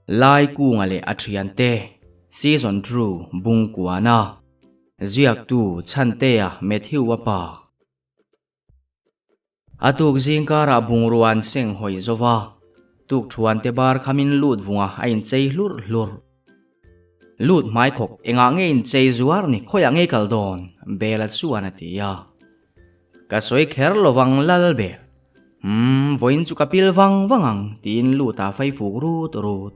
Laikunga leh a thiante Season True Bungkuana Ziaktu Chhantea Matthew-a pa. A tuk zingkarah bungrua an seng hawi zo va, tuk thuante bar khamin lut vunga a inchei hlurh hlurh. Lut hmaikhawk engah nge inchei zuar ni khawiah nge kal dawn? Bela chuan a ti a. Ka sawi kher lovang Lalber. Umm, vawiin chu ka pil vang vang ang tiin Luta fai fuk rut rut.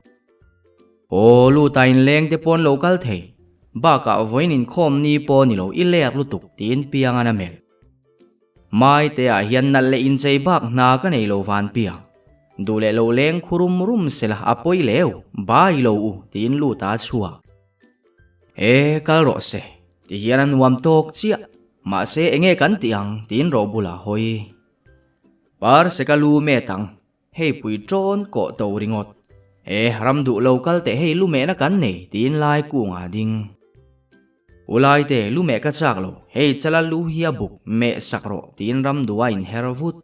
Aw, Luta inleng te pawn lo kal thei. Bakah vawiin inkhawm ni pawh ni lo i ler lutuk tiin Piangan a melh. Mai te ah hian nalh leh inchei bak hna ka nei lo van piang. Duh leh lo leng khu rum rum sela a pawi leu, bai lo u tiin Luta a chhuak. E, kal rawh se, ti hian a nuam tawk chiah. Mahse enge kan tih ang tiin rawh bulah hawi. Par se ka lu met ang, hei pui ṭawn kawh to ringawt. E, ram duh lo kal teh hei lu mehna kan nei tiin lai kungah a ding. U Laite, lu meh ka chak lo, hei chala lu hi a buk, meh sak rawh tiin ram duh a inher vut.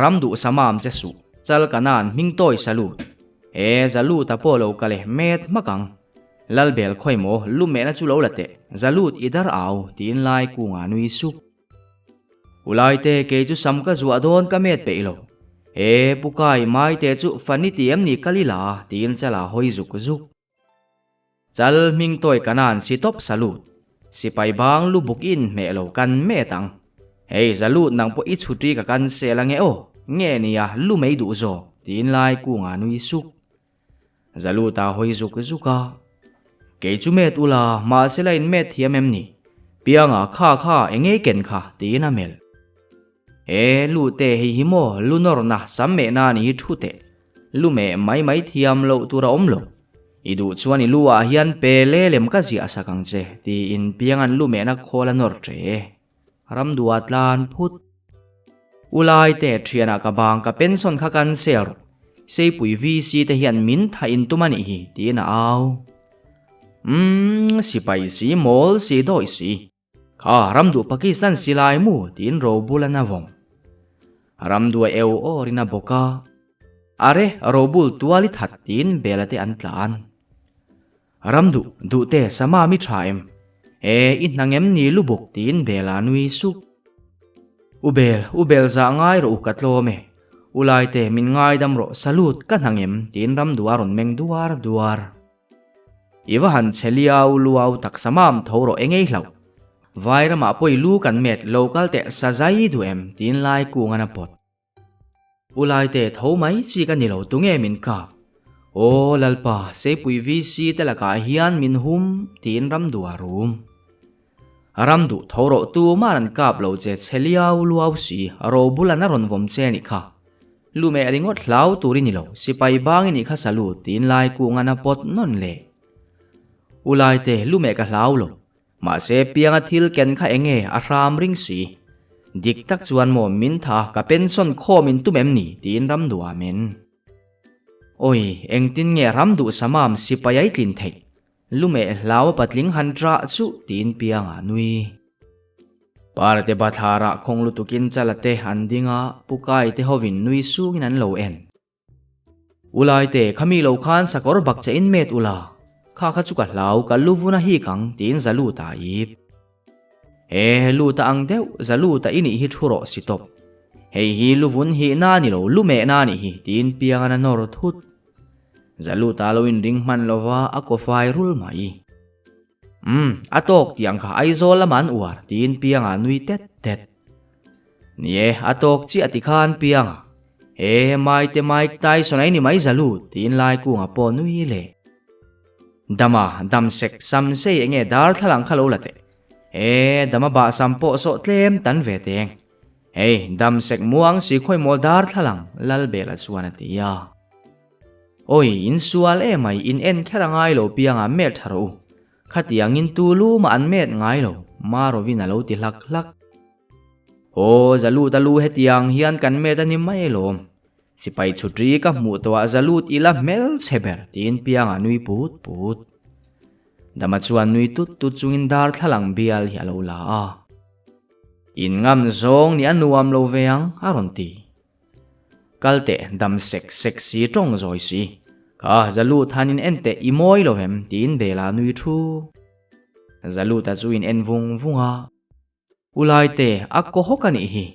Ram duh samam che suh, chal ka nan hming tawi salute. E, Zaluta pawh lo kal e, met hmak ang. Lalbel khawi maw, lu mehna chu lo la teh, Zalut i dar au, tiin lai kungah nui sup. U Laite, kei chu sam ka zuah dawn ka met peih lo. E, Pu Kai, Maite chu Fanny ti em ni kal ila, tiin chala hawi zuk zuk. Chal hming tawi ka nan si tawp salute. Sipai bang lu buk in hmeh lo kan met ang. Hei Zalut nang pawh i chhutri ka kan sel ange aw, nge nia lu mei duh zawk, tiin lai kungah nui suk. Zaluta hawi zuk zuk a, Kei chu met ula, mahse la in met thiam em ni? Pianga kha kha eng ngei ken kha tiin a melh. E, Lute hei hi maw lu nawrna sam mehna ni hi thu teh. Lu meh mai mai thiam loh tur a awm lo. I duh chuan i lu ah hian pe le lem ka ziah sak ang che tiin Pianga'n lu mehna khawl a nawr ṭe. Ramdua tlan phut. U Laite thianah ka bang ka pension kha kan sel rawh. Seipui VC te hian min thah in tum a nih hi tiin a au. Umm, sipai si, mawl si, dawi si. Kha Ramduh Pakistan silai mu tiin Robul an a vawm. Ramdua eu awrin a bawk a. Are, Robul tual i that tiin Bela te an tlan. Ramduh, duhte, sama mi tha em? E, i hna ngem ni lubuk tiin Bela nui sup. U Bel, U Bel zah ngai rawh u ka tlawm e. U Laite, min ngaidam rawh, salute, ka hna ngem tiin Ramduh a rawn meng duar duar. I va han che liau luau tak samam tho rawh e ngei hlauh. Vai ramah pawh i lu kan met lo kal teh sa zai duh em tiin Lai kungan a pawt. U Laite, tho mai chi ka ni lo, tunge min kap? Aw Lalpa, Seipui VC te lakah hian min hum, tiin Ramduh a rum. Ramduh, tho rawh tuman an kap lo che, chhe liau luau si, Robulan a rawn vawm che a nih kha. Lumeh ringawt hlau tur i ni lo, sipai bang i nih kha salute, tiin Laikungan a pawt nawn leh. U Laite, lumeh ka hlau lo, Mahse pianga thil ken kha enge a hram ring si. Dik tak chuan maw min tha ka pension khawm in tum em ni tiin ram duh ah men. Oi, engtin nge ram duh samam sipai ai tlin theih? Lumeh hlau a patling han trah chuh tiin pianga nui. Parte bathlarah khawng lutukin chala te an ding a, Pukai te hovin nui sungin an lo en. Ulaite, khami lo khan sakawr bak che in met ula, kha kha chu ka hlau, ka lu vun a hik ang, tiin Zaluta a ip. He, Luta ang deuh, Zaluta i nih hi thu rawh si tawp. Hei hi lu vun hih na a ni lo, lu meh na a nih hi, tiin Piangan a nawr thut. Zaluta lo inring hman lova a kaw fai rul mai. Umm, a tawk tih ang kha Aizawl lama an uar, tiin Pianga nui tet tet. Ni e, a tawk chiah ti khan Pianga. He, Maite Mike Tyson ai ni mai Zalut, tiin Laikunga pawh nui leh. Dama, dam sek sam sei enge darthlalang kha lo la teh. He, dama bah sam pawh sawh tlem tan ve teng. Hei, dam sek muang si khawi mawl darthlalang, Lalbela chuan a ti a. Awi, in sual emai, in en kher a ngai lo piangah met tha rawh u. Khatiang in tu lu mah an met ngai lo, Marovin a lo ti hlak hlak. Aw, Zalut a lu hetiang hian kan met a ni mai alawm. Sipai chhutri ka hmuh tawhah Zalut ila hmelchhe ber tiin piangah nui put put. Dama chuan nui tut tut chungin darthlalang bial hi a lo la a. In ngam zawng nih a nuam lo ve ang, a rawn ti. Kal teh dam sek sek si tawng zawi si. Kha Zalut han in en teh i mawi lo em? tiin Bela nui thu. Zaluta chu in en vung vung a. U Laite, a kaw hawk a nih hi.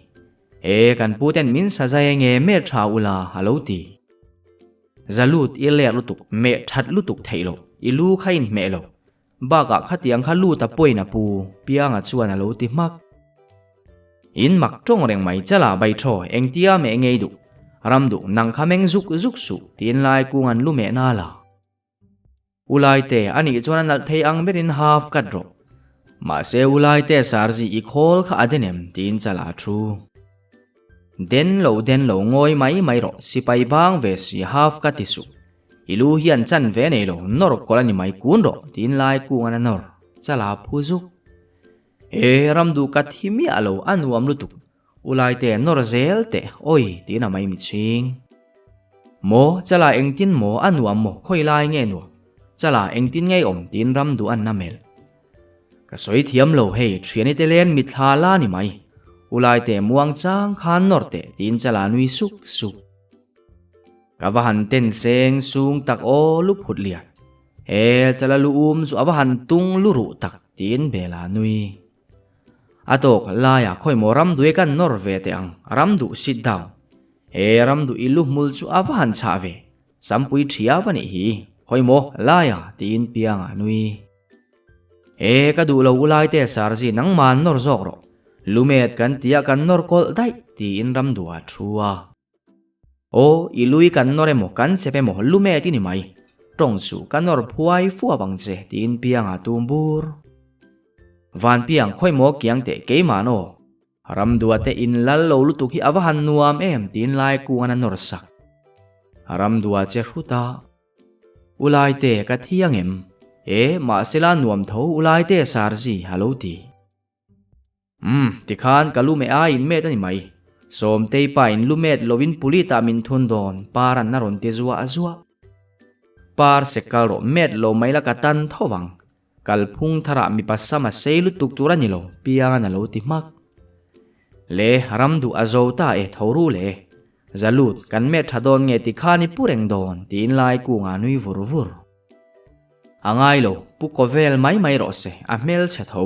E, kan pu ten min sa zai enge meh tha u la, a lo ti. Zalut i lek lutuk, meh that lutuk theih loh, i lu kha in hmeh lo. Bakah khatiang kha lut a pawiin a pu, Pianga chuan a lo ti hmak. In mak tawng reng mai chala bai thaw engtia meh ngei duh, ram duh nang kha meng zuk zuk suh tiin lai kung an lu meh na la. U Laite a nih chuan a nalh thei ang berin half cut rawh. Mahse U Laite sarzi i khawl kha a den em tiin chala thu. Den lo den lo ngawi mai mai rawh sipai bang ve si half cut i suh. I lu hian chan ve nei lo nawr kawlh a ni mai kun rawh tiin lai kung an a nawr chala phu zuk. He ram duh ka thi miah lo a nuam lutuk. U Laite nawr zel teh awi tiin a mai mi chhing. Maw chala engtin maw a nuam maw khawi lai nge nuam chala engtin ngei awm tiin ram duh an na melh. Ka sawi thiam lo hei thiani te len mitthla la ni mai. U Laite muang chang khan nawr teh tiin chala nui suk suk. Ka va han ten seng sung tak aw lu phut lian. He chala lu um chu a va han tung lu ruh tak tiin Bela nui. A tawk laiah khawi maw ram duai kan nawr ve teh ang, ram duh sit down. He ram duh i lu hmul chu a va han chhah ve, sampui ṭhia va nih hi, khawi maw laiah tiin Pianga nui. He ka duh lo u laite Sarzi nangman nawr zawk rawh, lumet kan tia kan nawr kawlh daih tiin ram duh a thu a. Aw, i lui kan nawr emaw, kan chep emaw, lumet i ni mai. Tawng suh, ka nawr phuai fuap ang che, tiin Pianga tum bur. Van Piang, khawi maw kiang teh, keimah naw. Ramdua te in lal lo lutuk hi a va han nuam em, tiin Laikungan a nawr sak. Ramdua che hrut a. U Laite, ka thi ang em? E, mahsela nuam tho, U Laite Sarzi, a lo ti. Umm, tikhan ka lu meh a in met a ni mai. Sawmtei pa in lu met lovin pulit ah min thun dawn, par an a rawn ti zuah zuah. Par sek kal rawh met lo mai la ka tan tho vang. Kalphung tharah mipa sam a sei lutuk tur a ni lo, Piangan a lo ti hmak. Le, ram duh a zo ta e, tho ru le. Zalut, kan met tha dawn nge tikhan i pu reng dawn, tiin lai kungah nui vur vur. A ngai lo, pu kaw vel mai mai rawh se, a hmelchhe tho.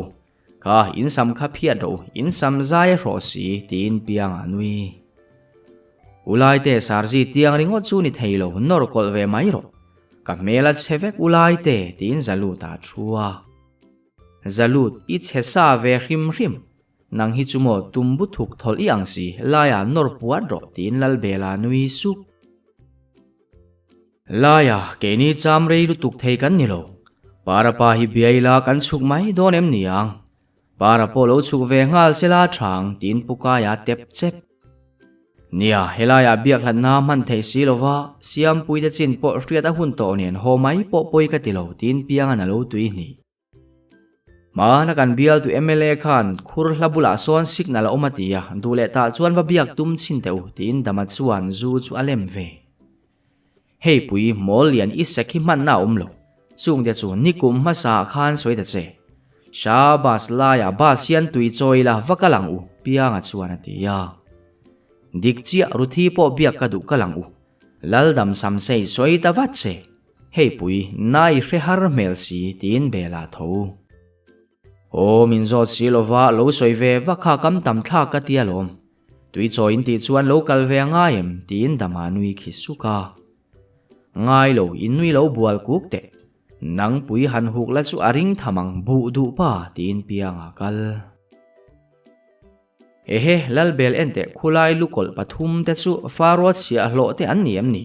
Kha in sam kha phiat rawh u, in sam zai a hrawh si, tiin Pianga nui. U Laite, Sarzi tiang ringawt chu ni thei lo, nawr kawlh ve mai rawh. Ka hmel a chhe vek U Laite, tiin Zalut a thu a. Zalut, i chhe sa ve hrim hrim. Nang hi chu maw tumbu thuk thawlh i ang si, laiah nawr puat rawh, tiin Lalbela nui sup. Laia, keini cham rei lutuk thei kan ni lo. Para pa hi biai la kan chhuk mai dawn em ni ang? Para pawh lo chhuk ve nghal se la tha ang tiin Pu Kaia tep chep. Nia, helaiah biak hlatna hman theih si lova, Siampuite chin pawh hriat a hun tawh nen haw mai pawh pawi ka ti lo tiin Piangan a lo tui hnih. Hmana kan bialtu mla khan khur hla bulah sawn signal a awm a ti a, duh leh tah chuan va biak tum chhin teh u tiin Dama chuan zu chu a lem ve. Hei pui mawl lian i sek hi hmanna a awm lo, chungte chu nikum hmasa ah khan sawi ta che. Sha bus laiah bus hian tui chawi la va kal ang u Pianga chuan a ti a. Dik chiah Ruthi pawh biak ka duh kal ang u, Laldam Samsei sawi ta vat che. Hei pui, nai hre har hmel si, tiin Bela tho. Aw, min zawt si lova, lo sawi ve vak kha kam tam thlak ka ti alawm. Tui chawi in tih chuan lo kal ve a ngai em? tiin Dama nui khi suk a. Ngai lo, in nui lo bual kuk teh. Nang pui han huk la chu a ring tham ang, buh duh pa, tiin Pianga kal. Ehe, Lalbel enteh khulai lukawlh pathum te chu Faroa chhiahhlawh te an ni em ni?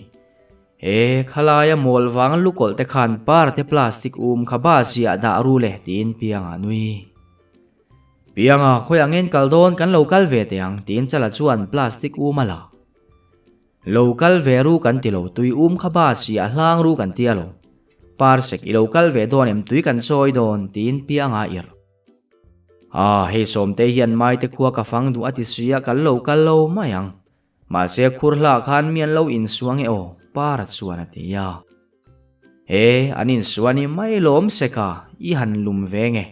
E, khalaia mawl vanga lukawlh te khan par te plastic um kha ba ziah dah ru le tiin Pianga nui. Pianga, khawiah ngen kal dawn kan lo kal ve teh ang tiin Chala chuan plastic um a la. Lo kal ve ru kan ti lo, tui um kha ba ziah hlang ru kan tia lo. Parsek i lo kal ve dawn em tui kan chawi dawn tiin Pianga irh. Ah, hei Sawmtei hian Maite khua ka fang duh a ti si a, kan lo kal lo mai ang. Mahse khur hlah khan mi an lo insuang e aw, Para chuan a ti a. E, an insuan i mai lawm sek a, i han lum ve nge.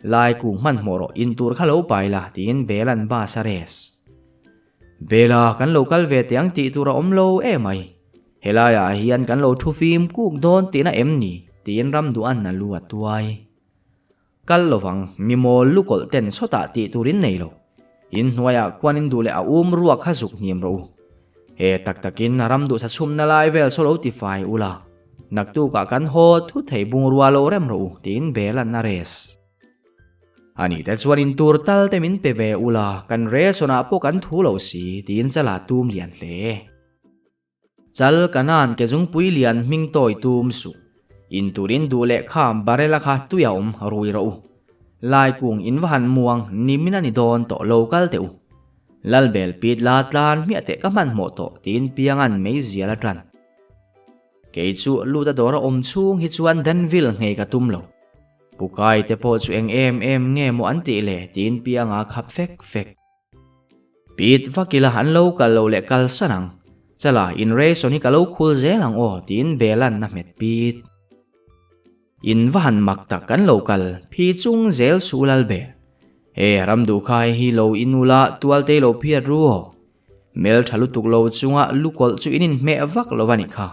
Lai kung hmanhmawh rawh, intur kha lo pai la, tiin Bela'n bus a res. Bela, kan lo kal ve teh ang tih tur a awm lo e mai. Helaiah hian kan lo thu fim kuk dawn tihna em ni? tiin Ramduhan a lu a tuai. Kal lovang, mi mawl lukawlh ten sawtah tih turin nei lo. In hnuaiah khuan in duh leh a um ruak kha zuk hnim rawh u. He tak takin a ram duhsa chhumna lai vel saw lo tifai ula, naktukah kan haw thu thei bungrua lo rem rawh u tiin Belan a res. Ani te chuan in tur tal te min pe ve ula, kan resawnah pawh kan thu lo si tiin chala tum lian hle. Chal Kanan ke zungpui lian hming tawi tum suh. In turin duh leh kha barrel a kha tui a awm rui rawh u. Lai kung in va han muang nimin a ni dawn tawh lo kal teh u. Lalbel pit la tlan hmiah teh ka hmanhmawh tawh tiin Pianga'n meizial a tan. Kei chu lut a dawr a awm chhung hi chuan Danville nghei ka tum lo. Pukai te pawh chu eng em em nge maw an tih le tiin Pianga khap fek fek. Pit vak ila an lo kal lo leh kal san ang. Chala, in ration hi ka lo khul zel ang aw, tiin Belan a hmet pit. In va han mak tak kan lo kal, phi chung zel suh lal Bel. He Ramduhkhai hi lo in ula tualte lo phiat ru aw. Hmel tha lutuk lo chunga lukawlh chu in inhmeh vak lo a nih kha.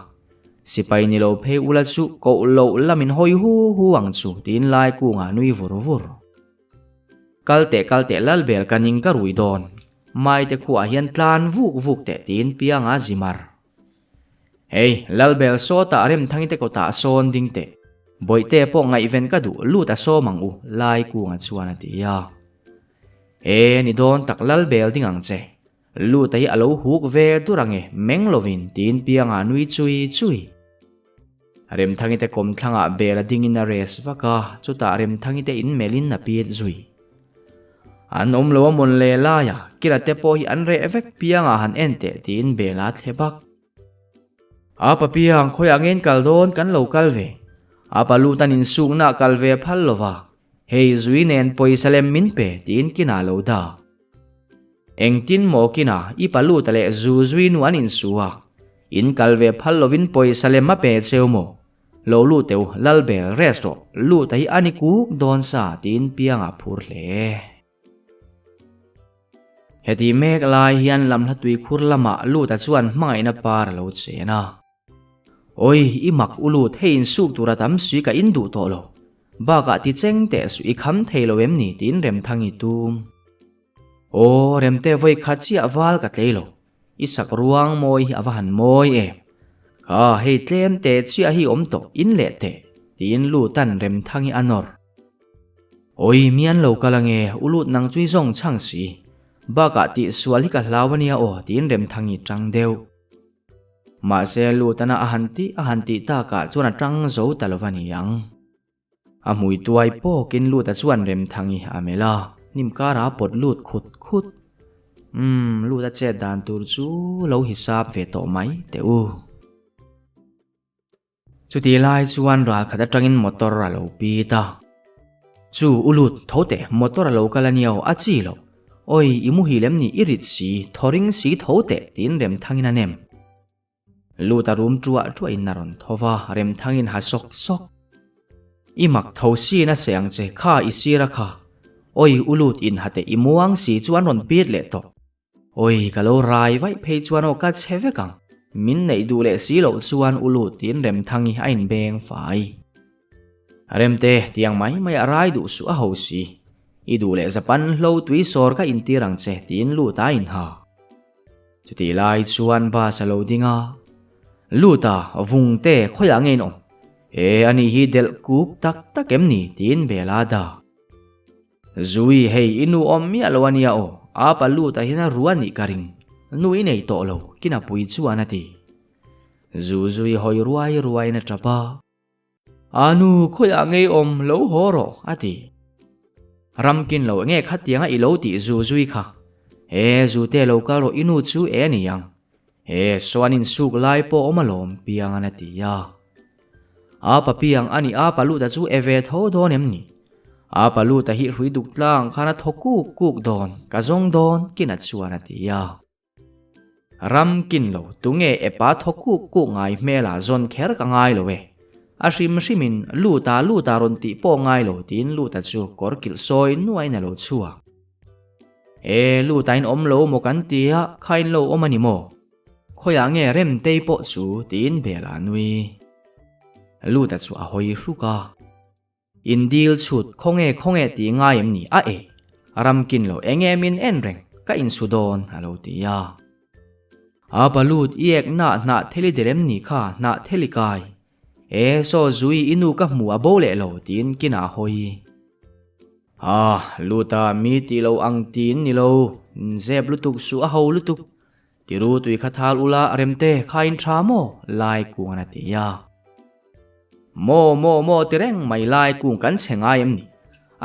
Sipai ni lo phei ula chu koh loh lamin hawi hu hu ang chu, tiin Laikunga nui vur vur. Kal teh kal teh Lalbel ka ning ka rui dawn. Maite khuaah hian tlan vuk vuk teh tiin Pianga zi mar. Hei, Lalbel sawtah Remthangi te kawtah sawn ding teh. Bawihte pawh ngaihven ka duh lut a sawm ang u, Laikunga chuan a ti a. E, ni dawn tak Lalbel ding ang che. Luta hi a lo huk ve dur ange meng lovin tiin Pianga nui chui chui. Remthangi te kawmthlangah bel a dingin a res vak a, chutah Remthangi te in melhin a pit zui. An awm lo a mawn le laia, Kila te pawh hi an reh vek Pianga han en teh tiin bel a thle bak. Apa Piang khawiah nge in kal dawn kan lo kal ve. Apa Lutan insukna kal ve phal lova, hei zui nen pawisa lem min pe tiin kinah lo dah. Engtin maw kinah i pa Luta leh zu zui nu an insu a, in kal ve phal lovin pawisa lem a pe cheu maw? Lo lut teh u, Lalbel rest rawh, Luta hi a ni kuk dawn sa tiin Pianga phur hle. Heti mek lai hian lamhla tuikhur lamah Luta chuan hmangaihna par a lo chen a. Awi, i mak u Lut, hei insuk tura tam sui ka in duh tawh lo. Bakah ti cheng teh suh i kham thei lo em ni tiin Remthangi tum. Aw, Remte vawi khat chiah val ka tlei lo. I sak ruang mawi hi a va han mawi em. Kha, hei tlem teh chiah hi awm tawh, in leh teh, tiin Lutan Remthangi a nawr. Awi, mi an lo kal ange, u lut nang chui zawng chhang si. Bakah tih sual hi ka hlau ania aw, tiin Remthangi tang deuh. Mahse, Lutana a han tih a han tih takah chuan a tang zo ta lo va ni ang. A hmui tuai pawkin Luta chuan Remthangi a melh a, hnim karah a pawt lut khut khut. Umm, Luta chet dan tur chu lo hisap ve tawh mai teh u. Chutih lai chuan ral khat atangin motor a lo pit a. Chu u lut tho teh motor a lo kal a nia aw a chi loh. Awi i muhil em ni i rit si thaw ring si tho teh tiin Remthangin a nem. Lut a rum ṭuah ṭuahin a rawn tho va Remthangin ha sawk sawk. I mak tho sin a seh ang che kha i sir a kha. Awi u lut in ha teh i muang si chu an rawn pit leh tawh. Awi, ka lo rai vaih phei chuan aw ka chhe vek ang. Min neih duh leh si loh chuan u lut tiin Remthangi a inbeng fai. Remte, tiang mai mai a rai duh suh a ho si. I duh leh Japan hlo tui sawr ka intir ang che tiin lut a inha. Chutih lai chuan bus a lo ding a. Lut a, Vungte, khawiah nge in awm? E, ani hi delh kuk tak tak em ni? tiin Bela a dah. Zui, hei i nu awm miah lo ania aw, a pa lut ah hian a ru a nih ka ring, nu i nei tawh lo, kina pui chuan a ti. Zu zui hawi ruai ruaiin a tap a. A nu, khawiah ngei awm, lo haw rawh, a ti. Ramkin lo enge khatianga i lo tih zu zui kha? He, zute lo kal rawh i nu chu e a ni ang. He, sawn insuk lai pawh awm alawm, Piangan a ti a. A pa piang a nih a pa luta chu e ve tho dawn em ni? A pa luta hi hrui duk tlang khan a thaw kuk kuk dawn, ka zawng dawn, Kina chuan a ti a. Ram kin lo, tunge e pa thaw kuk kuk ngai hmelah zawn kher ka ngai lo e. A hrim hrimin luta luta rawn tih pawh ngai lo tiin luta chu kawr kilh sawi nuain a lo chhuak. E, luta in awm lo maw kan ti a, kha in lo awm a ni maw? Khawiah nge Remtei pawh chu tiin bel a nui. Luta chu a hawi hruk a. In dil chhut khawnge khawnge tih ngai em ni a e? Ramkin lo eng em in en reng ka insu dawn a lo ti a. A balut i ek nah hnah theli del em ni kha hnah theli kai. E saw zui i nu ka hmu a bo leh lo tiin kinah a hawi. Ha luta mi tih lo ang tiin ni lo zep lutuk suh a ho lutuk. Tiru tui kha thal ula remte kha in tha maw lai kung an a ti a. Maw maw maw ti reng mai lai kung kan chhe ngai em ni?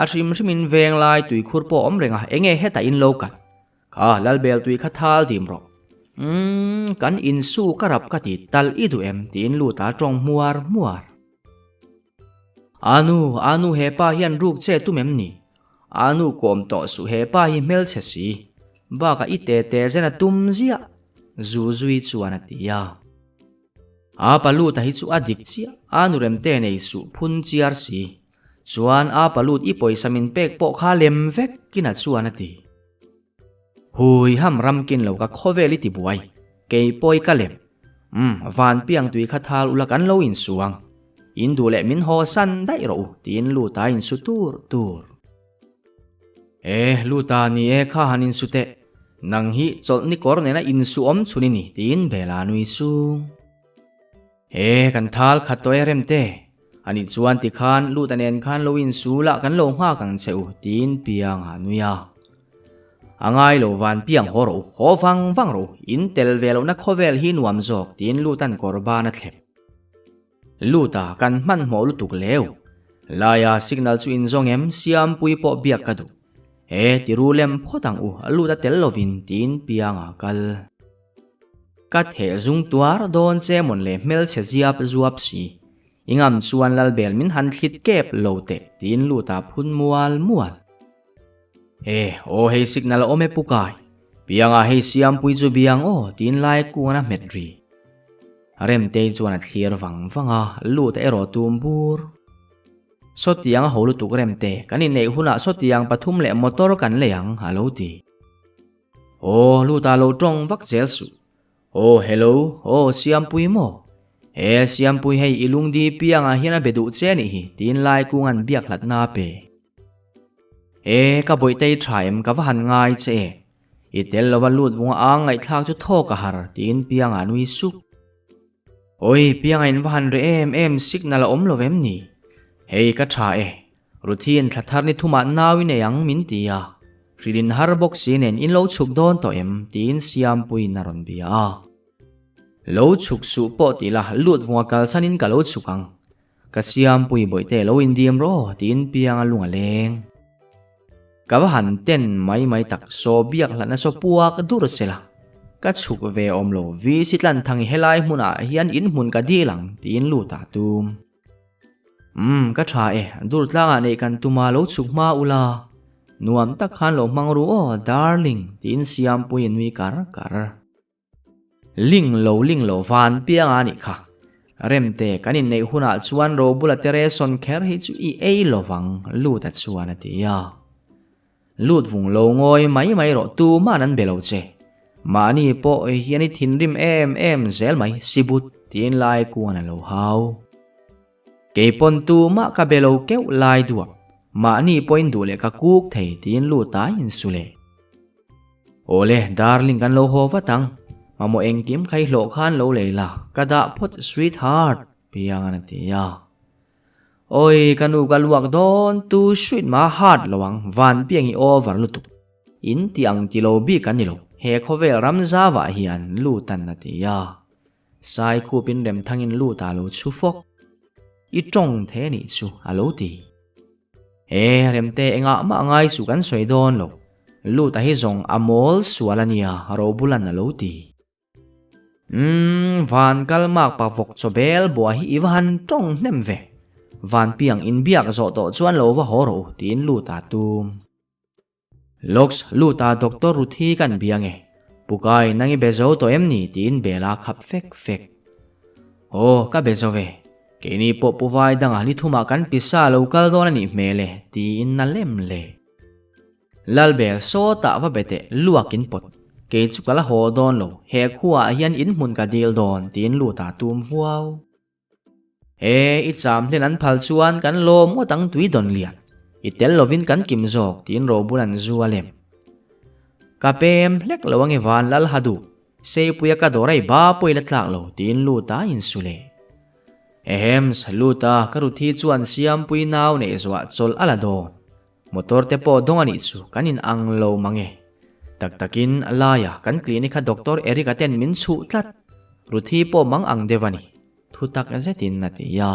A hrim hrim in veng lai tui khur pawh awm reng a enge hetah in lo kal? Kha lalbel tui kha thal dim rawh. Umm kan insu ka rap ka ti tal i duh em tiin lut a tawng hmuar hmuar. Anu anu hepa hian ruk che tum em ni? Anu kawm tawh suh hepa hi hmelchhe si. Bakah i te te zen a tum ziah zu zui chuan a ti a. A paluta hi chu a dik chiah, a nu remte nei suh phun chiar si. Chuan a palut i pawisa min pek pawh kha lem vek kina chuan a ti. Hui ham ram kin lo ka khawvel i ti buai, kei pawi ka lem. Umm, van piang tui kha thal ula kan lo insuang. In duh leh min haw san daih rawh u tiin luta insu tur tur. E, Luta ni e kha han insu teh. Nang hi chawlh ni kawr nena insu awm chhun i ni tiin Bela nui sung. E, kan thal khat tawh e Remte. Ani chuan tikhan Luta nen khan lo insu la kan lo nghak ang che u tiin Piang a nui a. A ngai lo van Piang haw rawh u, haw vang vang rawh u, in tel ve lohna khawvel hi nuam zawk tiin Luta'n kawr ban a thlep. Luta kan hmanhmawh lutuk leu. Laia signal chu inzawng em Siampui pawh biak ka duh. E tiru lem phawt ang u a lut a tel lovin tiin Pianga kal. Ka theh zung tuar dawn che mawn le hmelchhe ziap zuap si. I ngam chuan Lalbel min han thlit kep lo teh tiin Luta phun mual mual. E aw hei signal a awm e Pukai. Pianga hei Siampui chu biang aw tiin lai kuan a hmet ri. Remtei chuan a thlir vang vang a, lut a erawh tum bur. Sawtiang a ho lutuk Remte, kan inneih hunah sawtiang pathum leh motor kan lei ang, a lo ti. Aw, lut a lo tawng vak zel suh. Aw, hello, aw, Siampui maw? He, Siampui hei i lungdi piangah hian a be duh che anih hi, tiin Laikunga'n biak hlatna a pe. E, ka bawihtei tha em, ka va han ngai che e. I tel lova lut vunga ang ngaihthlak chu thawk a har, tiin Pianga nui sup. Awi, Pianga in va han reh em em signal a awm lo vem ni? Hei ka tha e, Ruthi'n thla thar ni thumah nau i nei ang min ti a, hrilhin har bawk si nen in lo chhuk dawn tawh em? tiin Siampuiin a rawn bia a. Lo chhuk suh pawh ti la, lut vunga kalsanin ka lo chhuk ang. Ka Siampui bawihte lo indim rawh tiin Pianga lung a leng. Ka va han ten mai mai tak saw biak hlatna saw puak dur sela. Ka chhuk ve awm lo VC Tlanthang i helai hmunah hian in hmun ka dil ang tiin lut ah tum. Umm ka tha e, dur tlangah neih kan tum a lo chhuk hma ula. Nuam tak khan lo hmang ru aw darling tiin Siampui a nui kar kar. Ling lo ling lo van piang a nih kha. Remte kan inneih hunah chuan Robula te reson kher hi chu i ei lovang Luta chuan a ti a. Lut vung lo ngawi mai mai rawh tuman an be lo che. Mahni pawh hian i thinrim em em zel mai sibut tiin lai kuan a lo hau. Kei pawn tumah ka be lo keuh lai duah, mahni pawhin duh leh ka kuk thei tiin lut a insu leh. Awle, darling kan lo haw vat ang, mamawh engkim kha i hlawh khan lo lei la, ka dah phawt sweetheart, Piangan a ti a. Awi, ka nu ka luak dawn, tu sweet mah a heart lo ang, van piang i over lutuk. In ti ang ti lo bik an ni lo, he khawvel ram zavah hian lutan a ti a. Sai khupin Remthangin lut a lo chhu fawk. I tawng the nih chu a lo ti. E, Remte engah mah ngai suh kan sawi dawn lo. Lut a hi zawng a mawl sual a nia, Robulan a lo ti. Umm, van kal mak pa vawk chaw bel bua hi i va han tawng hnem ve. Van piang inbiak zawh tawh chuan lo va haw rawh u, tiin lut a tum. Lawks, lut a Doctor Ruthi kan bia nge? Pukai, nang i be zo tawh em ni? tiin Bella khap fek fek. Aw, ka be zo ve. Keini pawh Pu Vai dangah ni thumah kan pisa lo kal dawn a nih hmel e, tiin na lem le. Lalbel, sawtah va be teh, luak in pawt. Kei chu ka la haw dawn lo, he khuaah hian in hmun ka dil dawn, tiin lut a tum vuau. E, i cham hlen an phal chuan kan lawm ngawt ang tui dawn lian. I tel lovin kan kim zawk, tiin Robul an zu a lem. Ka pem hlek lo ange van lal ha duh, Seipuia ka dawr a i ba pawh i la tlak lo, tiin lut a insu leh. Ehems, lut a, ka Ruthi chuan Siampui nau neih zuah chawlh a la dawn. Motor te pawh dawng a nih chu kan in ang lo mang e. Tak takin a laia kan clinic kha Doctor Eric-a ten min chhuh tlat. Ruthi pawh mang ang deuh a ni. Thu tak zetin a ti a.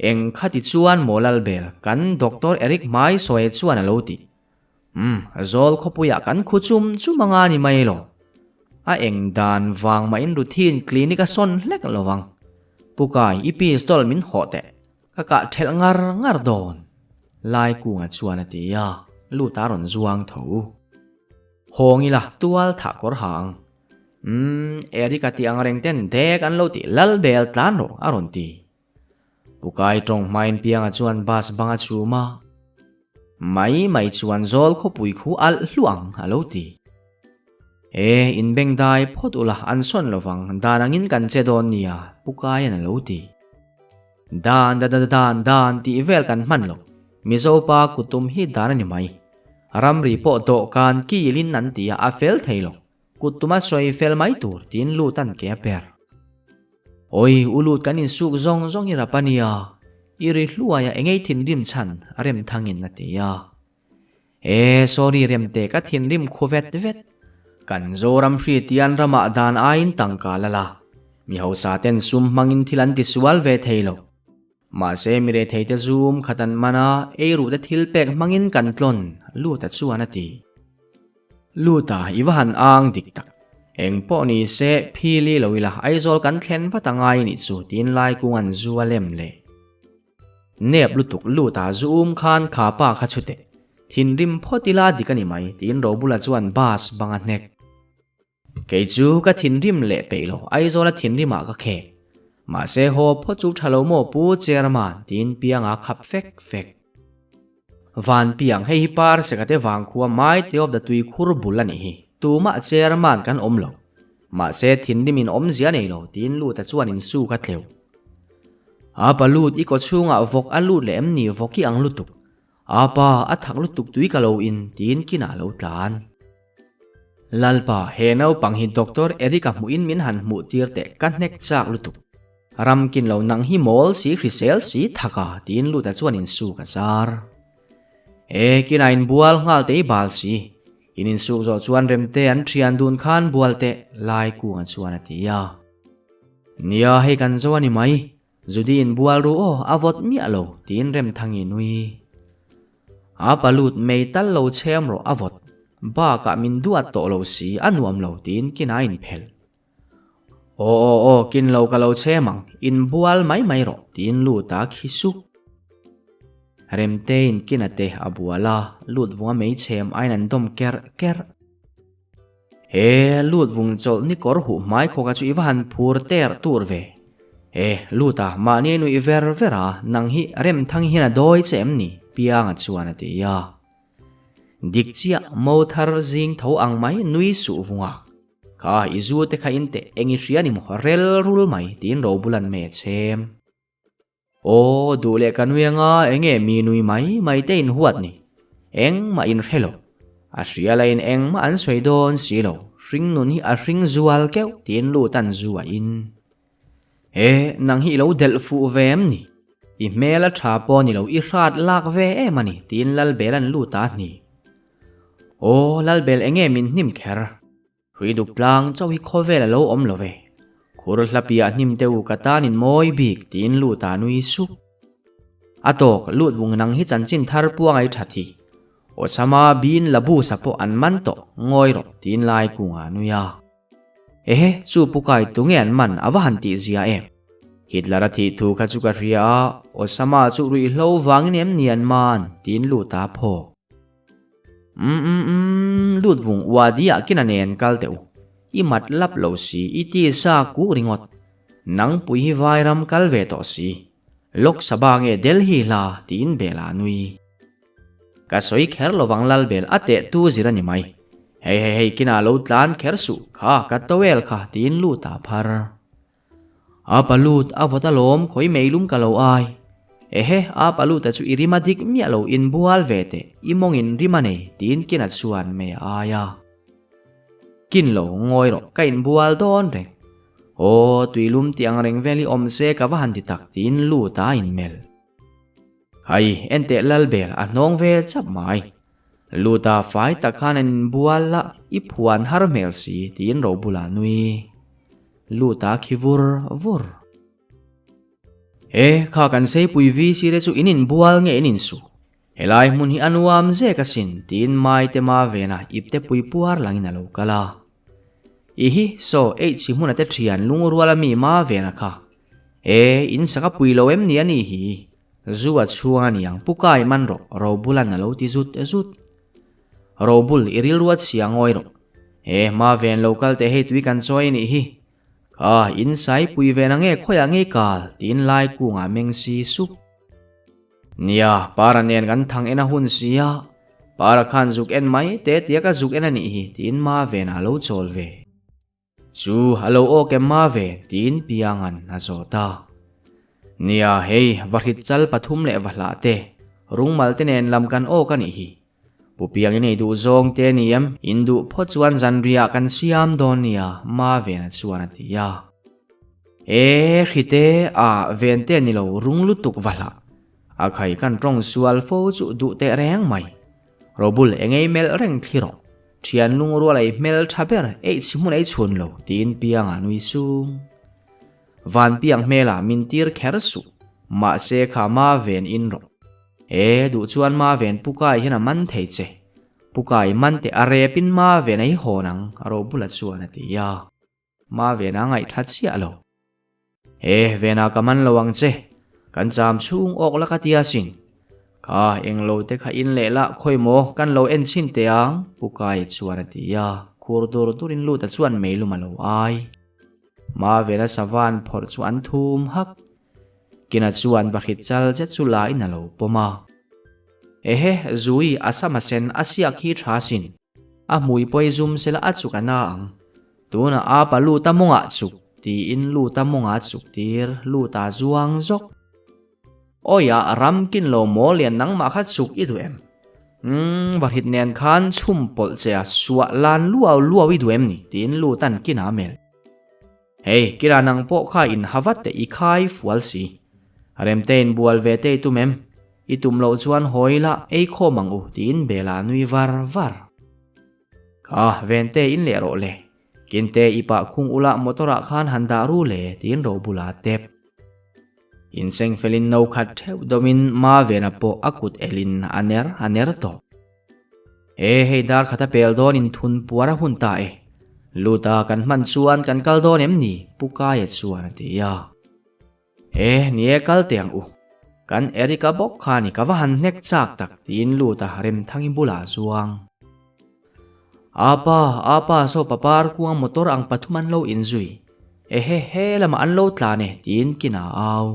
Eng khati chuan maw Lalbel, kan Doctor Eric hmai sawi chuan a lo ti. Umm, zawl khawpuiah kan khu chum chum anga ni mai lo. A eng dan vang mahin Ruthi'n clinic a sawn hlek lo vang. Pu Kai, i pistol min hawh teh. Ka kah thelh ngar ngar dawn. Lai kunga chuan a ti a, lut a rawn zuang tho. Hawng ila tual thah kawr ha ang. Umm, Eric-a tih ang reng ten dek an lo tih lal bel tlan rawh a rawn ti. Pukai tawng hmain Pianga chuan bus bang a chhum a. Mai mai chuan zawl khawpui khu alh hluah ang a lo ti. E, inbeng dai phawt ula an sawn lovang dan angin kan che dawn nia Pukaian a lo ti. Dan da da dan dan tih vel kan hman lo. Mizo pa kuttum hi dan a ni mai. Ramri pawh dawhkan kilin an ti a, a fel thei lo. Kuttum a sawi fel mai tur tiin lut an ke a per. Awi, u lut kan insuk zawng zawng i rap a nia, i ri hluai a engei thinrim chhan a rem thangin a ti a. E, sorry Remte ka thinrim khu vet vet. Kan Zoram hri tian ramah dan aiin tangka la la. Mi hausa ten sum hmangin thil an tisual ve thei lo. Mahse mi rethei te zum khat an man a, ei ruh te thil pek hmangin kan tlawn, Luta chuan a ti. Luta, i va han ang dik tak. Eng pawh ni se, phili lo ila Aizawl kan thlen vat a ngai nih chu tiin Laikung an zu a lem leh. Nep lutuk lut a zu um khan kha pa kha chhute thinrim phawt ila dik a ni mai tiin Robula chuan bus bang a hnek. Kei chu ka thinrim leh peih lo Aizawla thinrim ah ka khek. Mahse haw phawt chu tha lo maw Pu Chairman tiin Pianga khap fek fek. Van Piang hei hi par sekate vangkhua Maite of the tuikhur bul a nih hi. Tumah Chairman kan awm lo. Mahse thinrim in awmzia nei lo tiin Luta chuan insu kha tleuh. Apa lut i kaw chhungah vawk a lut leh em ni vawk i ang lutuk. Apa a thak lutuk tui ka lo in tiin kinah lo tlan. Lalpa he naupang hi Doctor Eric-a hmuhin min han hmuh tir teh ka hnek chak lutuk. Ramkin lo nang hi mawl si hrisel si thaka tiin Luta chuan insu ka zar. E kinah inbual nghal te i bal si. In insuk zawh chuan Remte an thian dun khan bual teh lai kunga chuan a ti a. Nia hei kan zo a ni mai, Judy in bual ru aw a vawt miah lo tiin Remthangi nui. A palut mei tal lo chhem rawh a vawt, bakah min duat tawh lo si a nuam lo tiin kina a inphelh. Aw aw aw kin lo ka lo chhem ang, inbual mai mai rawh tiin lut a khi suk. Remtein kina te a bual a, lut vunga mei chhem aiin an dawm kerh kerh. He lut vung chawlh ni kawr huh hmai khawka chu i va han phur ter tur ve. He lut a, mahni a nuih ver ver a, nang hi Remthang hian a dawi che em ni? Pianga chuan a ti a. Dik chiah, mo thar zing tho ang mai nui suh vunga. Kha i zu te kha in teh eng i hria ni maw rel rul mai tiin Robulan me chhem. Aw, duh leh ka nui anga enge mi nui mai mai te in huat ni. Engmah in hre lo. A hria la in engmah an sawi dawn si lo. Hring nun hi a hring zual keuh tiin lut an zu a in. E, nang hi i lo delh fuh ve em ni? I hmel a tha pawh ni lo i hrat lak ve em a ni tiin Lalbel an lut a hni. Aw, Lalbel enge min hnim kher? Hrui duk tlang chauh hi khawvel a lo awm lo ve. Khur hla piah hnim te u ka tan in mawi bik tiin lut a nui sup. A tawk lut vung nang hi chanchin thar puang ai that hi. Osama bin Labusa pawh an man tawh ngawi rawh tiin lai kung a nui a. Ehe chu pu kai tunge an man a va han tih zia em. Hitler a thih thu kha chu ka hria a, Osama chu ruihhlo vangin em ni an man tiin lut a phawk. Umm umm umm lut vung uadi ah kina nen kal teh u. I mat lap lo si, i ti sa kuk ringawt. Nang pui hi vai ram kal ve tawh si. Lok Sabha nge Delhi hla tiin bel ah nui. Ka sawi kher lovang lal bel a teh tu zir a ni mai. Hei hei hei kinah lo tlan kher suh kha ka towel kha tiin lut ah phar. A pa lut a vawt alawm khawi meilum ka lo ai. Ehe a pa lut a chu i rim a dik miah lo inbual ve teh i mawngin rim a nei tiin kina chuan mei a ai a. Kin lo ngawi rawh ka inbual dawn reng. Aw tuilum tih ang reng vel hi awm se ka va han ti tak tiin lut a inmelh. Hai, enteh Lalbel a hnawng ve chap mai. Luta fai tak khan an inbual la, i phuan har hmel si, tiin Robula nui. Luta khi vur vur. E, kha kan seipui VC te chu in inbual nge in insu? Helai hmun hi a nuam zek asin, tiin Maite ma vena ipte pui puar langin a lo kal a. I hi, saw, H hmuna te thian lungruala mi ma vena kha. E, in sak a pui lo em ni a nih hi? Zu a chhuang a niang, Pu Kai man rawh, Robulan a lo ti zut zut. Robul, i rilru a chhia ngawi rawh. E, hma ven lo kal teh hei tui kan chawi a nih hi. Kha, in sai pui ven ang e, khawiah ngei kal? tiin lai kungah meng si sup. Nia, Para nen kan thang en a hun si a, Para khan zuk en mai te tia ka zuk en a nih hi, tiin ma venah a lo chawl ve. Chu a lo awk em ma ve tiin Pianga'n a zawt a. Nia, hei, vahrit chal pathum leh vahlah te, rungmal te nen lam kan awk a nih hi. Pu Piang i nei duh zawng te ni em? In duh phawt chuan zanriah kan siam dawn nia, ma vena chuan a ti a. E, hrite, a, ven te ni lo, rung lutuk vahlah. A khai kan tawng sual fo chu duh teh reng mai. Robul engei melh reng thli rawh. Thian lungrual ei hmel tha ber eih chhi hmun ei chhun lo tiin Pianga nui sung. Van Piang hmelah min tir kher suh, mahse kha ma ven in rawh. E, duh chuan ma ven Pukai hian a man thei che. Pukai man teh a rep in ma ven ei hawn ang, Robula chuan a ti a. Ma ven a ngaihtha chiah lo. He venah ka man lo ang che, kan cham chhung awk la ka ti asin. Kha englo te kha in leh lah khawi maw kan lo en chhin teh ang, Pu Kai chuan a ti a, khur dur durin Luta chuan meilum a lo ai. Ma vena sava an phawrh chu an thum hak. Kina chuan va hrit chal zet chu la in a lo pawm a. Ehe, Zui, a sam a sen a siak hi tha sin. A hmui pawi zum sela a chuk a na ang. Tunah a pa Luta mawngah chuk tiin Luta mawngah chuk tir Luta zuang zawk. Awiah ram kin lo maw lian nangmah kha chuk i duh em? Umm vahrit nen khan chhum pawlh che a suah lan luau luau i duh em ni? tiin Lutan kina a melh. Hei kira nang pawh kha in ha vat teh i khai fual si. Remtein bual ve te i tum em? I tum loh chuan hawi la ei khawm ang u tiin Bela nui var var. Kha, Vente in leh rawh le. Kinte i pah khung ula motor ah khan han dah ru le tiin ro bulah a tep. Inseng felin no khat theuh dawmin Ma Vena pawh a kut elin a ner a ner tawh. E hei dar khat a pel dawn in thun puar a hun ta e. Luta kan hman chuan kan kal dawn em ni Pu Kaia chuan a ti a. E, ni e kal teh ang u. Kan Eric-a bawk kha ni ka va han hnek chak tak tiin lut a Remthangi bulah a zuang. Apa, apa saw papar kuang motor ang pathum an lo inzui. Ehe, he lamah an lo tlan e tiin kin a au.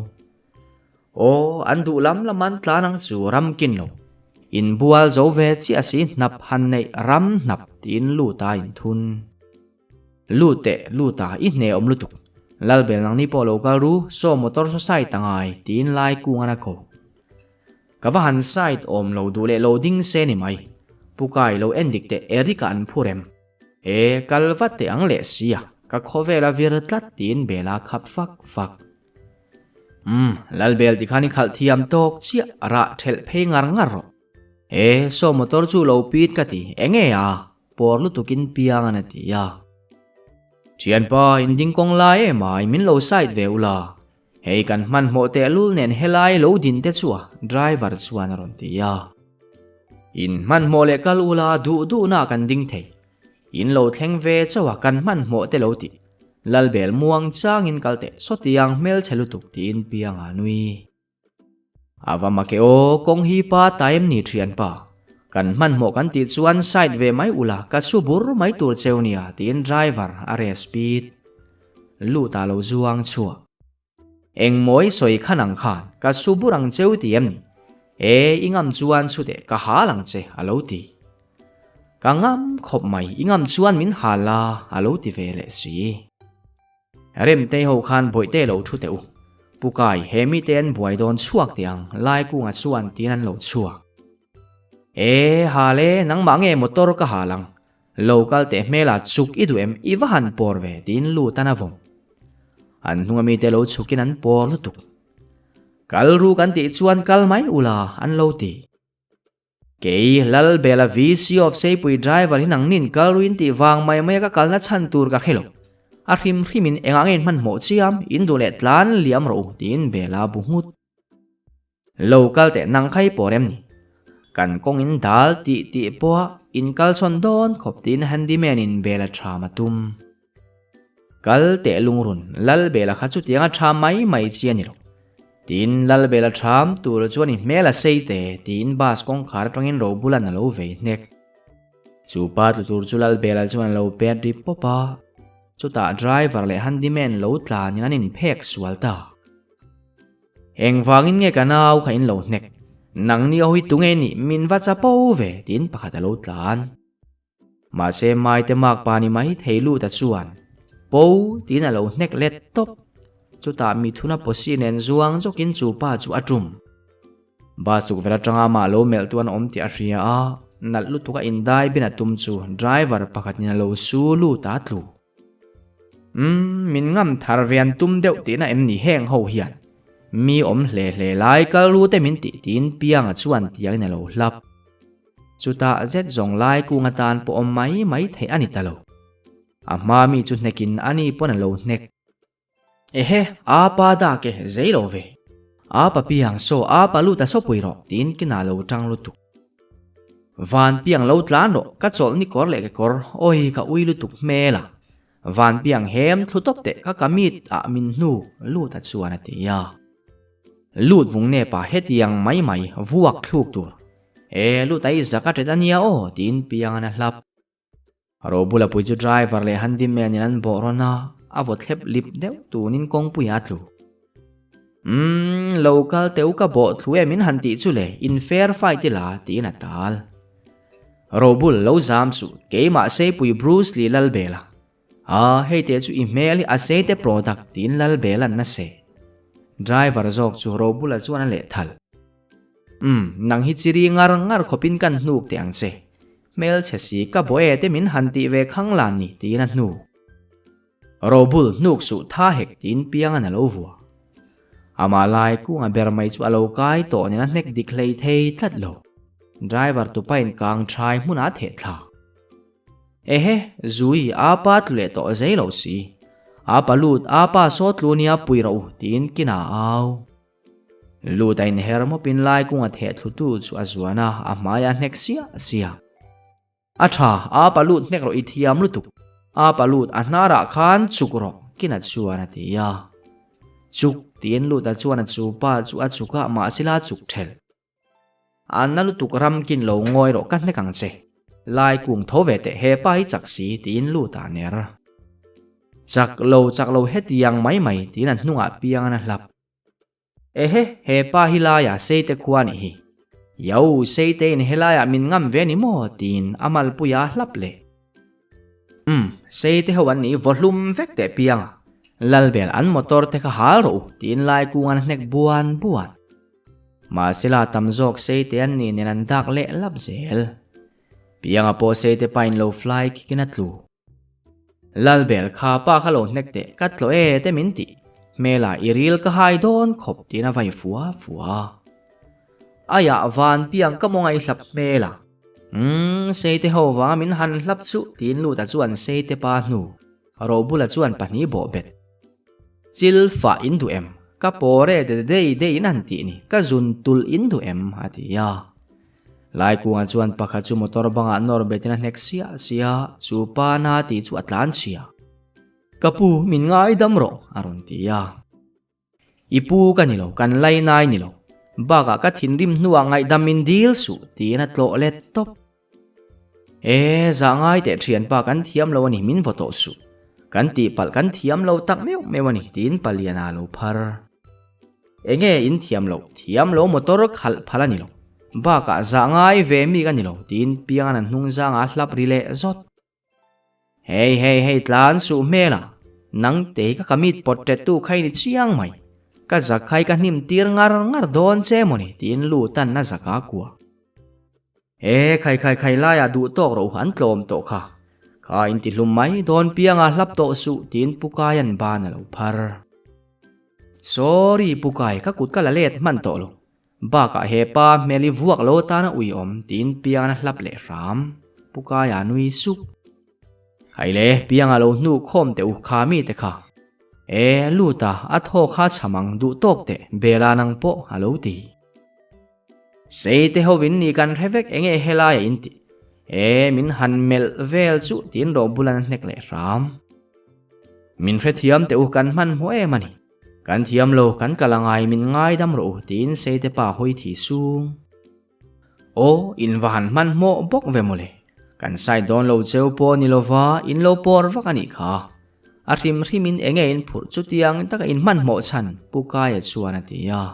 Aw, an duh lam lam an tlan ang chu ram kin lo. Inbual zo ve chiah si hnap han neih ram hnap tiin lut a inthun. Lut teh, lut a, i hne awm lutuk. Lalbel nangni pawh lo kal ru, saw motor saw side a ngai, tiin lai kung an a ko. Ka va han side awm lo duh leh lo ding se ni mai. Pu Kai lo en dik teh Eric a an phur em? E, kal vat teh ang leh si a, ka khawvel a vir tlat tiin Bela khap fak fak. Umm, Lalbel tikhan i khalh thiam tawk chiah, rah thelh phei ngar ngar rawh. E, saw motor chu lo pit ka ti, enge a? Pawr lutukin piang an a ti a. Thianpa, in ding kawng lai em ai, min lo side ve ula. Hei kan hmanhmawh tehlul nen helai lo din te chu a, driver chuan a rawn ti a. In hmanhmawh leh kal ula duh duhna kan ding thei. In lo thleng ve chauh a kan hmanhmawh te lo ti. Lalbel muang changin kal teh sawtiang hmelchhe lutuk tiin piang a nui. A va make aw, kawng hi pa ta em ni thianpa? Kan hmanhmawh kan tih chuan side ve mai ula ka su bur mai tur cheu nia tiin driver a reh speed lut ah lo zuang chhuak. Engmawi sawi khan ang khan ka su bur ang cheu ti em ni? E i ngam chuan chuteh ka hal ang che a lo ti. Ka ngam khawp mai, i ngam chuan min hal la, a lo ti ve leh si. Remtei ho khan bawihte lo thu teh u. Pu Kai, he mite an buai dawn chhuak teh ang, Laikunga chuan tiin an lo chhuak. E, hal e, nangmah nge motor ka hal ang. Lo kal teh hmela chuk i duh em, i va han pawr ve, tiin lut an a vawm. An hnunga mite lo chhukin an pawr lutuk. Kal ru kan tih chuan kal mai ula, an lo ti. Kei, Lalbela VC of Seipui driver hi nangnin kal ruin tih vang mai maia ka kalna chhan tur ka hre lo. A hrim hrimin engah nge in hmanhmawh chiam, in duh leh tlan liam rawh u, tiin Bela bu nghut. Lo kal teh nang kha i pawh rem ni. Kan kawng in dal tih tih pawha in kal chhawn dawn khawp tiin handyman in Bela ṭham a tum. Kal teh lungrun, Lalbela kha chutianga ṭha mai mai chi a ni lo. Tin, Lalbela ṭham tur chuan i hmel a sei te, tiin bus kawngkhar atangin Robulan a lo vei hnek. Chu pa tlu tur chu Lalbela chuan a lo pet ri pawp a, chutah driver leh handyman lo tlanin an inphek sual ta. Engvangin nge ka nau kha in lo hnek? Nangni ho hi tunge nih min va chapo ve, tiin pakhat a lo tlan. Mahse Maite mak pa ni mai thei lut a chuan Po tiin a lo hnek let tawp. Chutah mithuna pawsi nen zuang zawkin chu pa chu a tum. Bus tukverh atanga amah lo melh tu an awm tih a hria a, nalh lutuk a indai bin a tum chu driver pakhat in a lo su lut a tlu. Umm, min ngam thar ve an tum deuh tihna em ni heng ho hian? Mi awm hle hle lai kal ru te min tih tiin Pianga chuan tiangin a lo hlap. Chutah zet zawng lai kung atan pawh awm mai mai theih a ni ta lo. A hma mi chu hnekin a ni pawn a lo hnek. Ehe, a pa dak e, zei lo ve. A pa piang saw a pa lut a sawpui rawh, tiin kinah lo tang lutuk. Van piang lo tlan rawh, ka chawlh ni kawr leh kekawr, awi ka ui lutuk hmel a. Van piang hem thlu tawp teh ka kamit ah min hnu lut a chuan a ti a. Lut vung nepa hetiang mai mai vuak thluk tur. E lut a i zak a ṭet a nia aw tiin piang an a hlap. Robula pui chu driver leh handyman in an bawh rawn a, a vaw thlep lip deuh tunin kawngpui a tlu. Umm, lo kal teh u ka bawh thlu em in han tih chu le, in fair fight ila tiin a tal. Robul lo zam suh, keimah Seipui Bruce Lee Lalbela. A, hei teh chu i hmel hi a sei te product tiin Lalbela'n a seh. Driver zawk chu Robula chuan a lehthal. Umm, nang hi chiri ngar ngar khawpin kan hnuk teh ang che. Hmelchhe si ka baw e te min han tih ve khang lan ni tiin a hnuk. Robul hnuk suh tha hek tiin piangan a lo vua. Amah lai kunga ber mai chu a lo kai tawh nen a hnek dik hlei thei tlat lo. Driver tupain kang thai hmunah a theh thla. Ehe, Zui, apa tlu leh tawh zei lo si. Apa lut, apa saw tlu nia pui rawh u tiin kinah a au. Lut a inher mawpin lai kunga theh thlutu chu a zuan a, a hmai a hnek siah siah. A tha, a pa lut hnek rawh i thiam lutuk. A pa lut a hnarah khan chuk rawh, Kina chuan a ti a. Chuk tiin Luta chuan a chu pa chu a chuk a, mahse la chuk thelh. A na lutuk ram kin lo ngawi rawh ka hnek ang che. Lai kung tho ve teh he pa hi chak si tiin Luta a ner. Chak lo chak lo hetiang mai mai tiin a hnungah piang an a hlap. Ehe, he pa hi laiah Seite khua nih hi. Yo, Seite in helaiah min ngam ve ni maw? tiin a malpuia a hlap leh. Umm, Seite ho an nih vaw hlum vek teh piang a. Lalbel an motor te kha hal rawh u, tiin Laikung an hnek buan buan. Mahsela tam zawk Seite an nih nen an dak leh lap zel. Pianga pawh Seite pa in lo fly kick in a tlu. Lalbel kha pa kha lo hnek teh ka tlawh e te min tih hmelah i ril ka hai dawn khawp tiin a vai fua fua. Aiah van piang ka maw ngaih hlap hmel a. Umm Seite ho vanga min han hlap chuh tiin Luta chuan Seite pa hnu Robula chuan pahnih bawh bet. Chil fah in duh em? Ka pawr e de dei dei in han tih ni ka zun tulh in duh em? a ti a. Laikunga chuan pakhat chu motor bangah nawr betin a hnek siah siah a, chu pa na tih chu a tlan chhia. Ka pu, min ngaidam rawh, a rawn ti a. I pu ka ni lo, kan lai nai ni lo. Bakah ka thinrim hnuah ngaihdam min dil suh, tiin a tlawh let tawp. E, zah ngai teh thianpa kan thiam lo a ni, min vaw tawh suh. Kan tihpalh kan thiam lo tak meuh meuh a ni, tiin paliana a lo phar. Enge in thiam loh? Thiam lo motor khalh phal a ni lo. Bakah zah ngai ve mi ka ni lo tiin Pianga'n an hnung zangah a hlap ri leh zawt. Hei hei hei tlan suh hmel a, nang te hi ka kamit pawt ṭet tu kha i ni chiang mai. Ka zak kha i ka hnim tir ngar ngar dawn che mawni tiin Lutan a zak a kuah. E khai khai khai laiah duh tawk rawh u an tlawm tawh kha. Kha in ti hlum mai dawn pianga hlap tawh suh tiin Pu Kaia'n ban a lo phar. Sorry Pu Kai ka kut ka la let hman tawh lo. Bakah he pa hmel i vuak lo atana ui awm tiin piangan a hlap leh hram. Pu Kaia nui sup. Khai le pianga lo hnuh khawm teh u kha mi te kha. E lut a a thaw kha chham ang duh tawk teh Bela nang pawh a lo ti. Sei te hovin ni kan hre vek enge helai a in tih. E min han melh vel chu tiin Robulan a hnek leh hram. Min hrethiam teh u kan hmanhmawh em a ni. Kan thiam lo kan kal angai min ngaidam rawh u tiin sei te pa hawi thi sung. Aw in va han hmanhmawh bawk ve mawle. Kan side dawn lo cheu pawh ni lova in lo pawr vak a nih kha. A hrim hrimin enge in phurh chutiang taka in hmanhmawh chhan Pu Kaia chuan a ti a.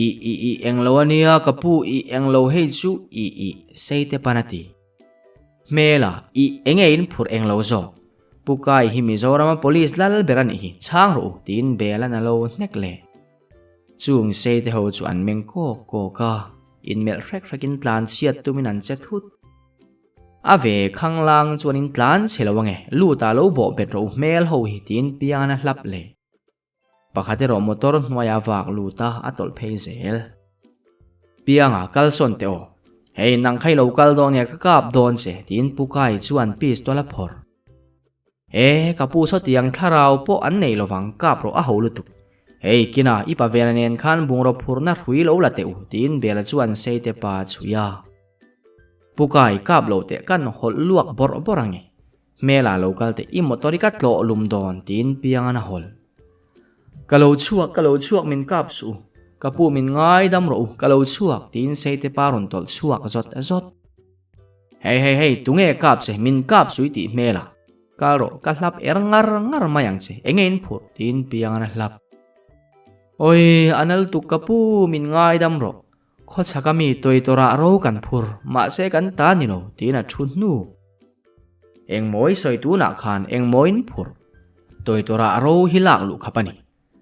I i i englo ania ka pu i englo hei chu i i sei te pan a ti. Hmela i enge in phurh englo zawk. Pu Kai hi Mizorama police lal ber a nih hi chhang rawh u tiin bel an a lo hnek leh. Chung sei te ho chu an meng kawk kawk a, inmelh hrek hrek in tlan chhiat tumin an che thut. A ve khanglang chuan in tlan chhe lo ange lut ah lo bawh bet rawh u hmel ho hi tiin piang an a hlap leh. Pakhat erawh motor hnuaia vak lut a, a tawlh phei zel. Pianga, kal sawn teh aw. Hei, nang kha i lo kal dawn nge ka kap dawn che, tiin Pu Kai chuan pistol a phawrh. E, ka pu sawtiang thlarau pawh an nei lovang, kap rawh a ho lutuk. Hei, kina, i pa Vela nen khan bungraw phurna hrui lo la teh u, tiin Bela chuan Seite pa a chhui a. Pu Kai, kap lo teh, kan hawlh luak bawrh bawrh ange. Hmela lo kal teh i motor i ka tlawh lum dawn tiin Piangan a hawl. Ka lo chhuak, ka lo chhuak min kap suh u, ka pu min ngaidam rawh u, ka lo chhuak tiin Seite pa rawn tawlh chhuak zawt zawt. Hei hei hei, tunge kap che, min kap suh i tih hmela, kal rawh, ka hlap er ngar ngar mai ang che, enge in phurh tiin Piangan a hlap. Awi, a nal tuk ka pu, min ngaidam rawh, Khawchhaka mi tawitawrah ro kan phur, mahse kan ta ni lo, tiin a thu hnu. Engmawi sawi tunah khan engmawiin phur. Tawitawrah ro hi lak luh khap a ni.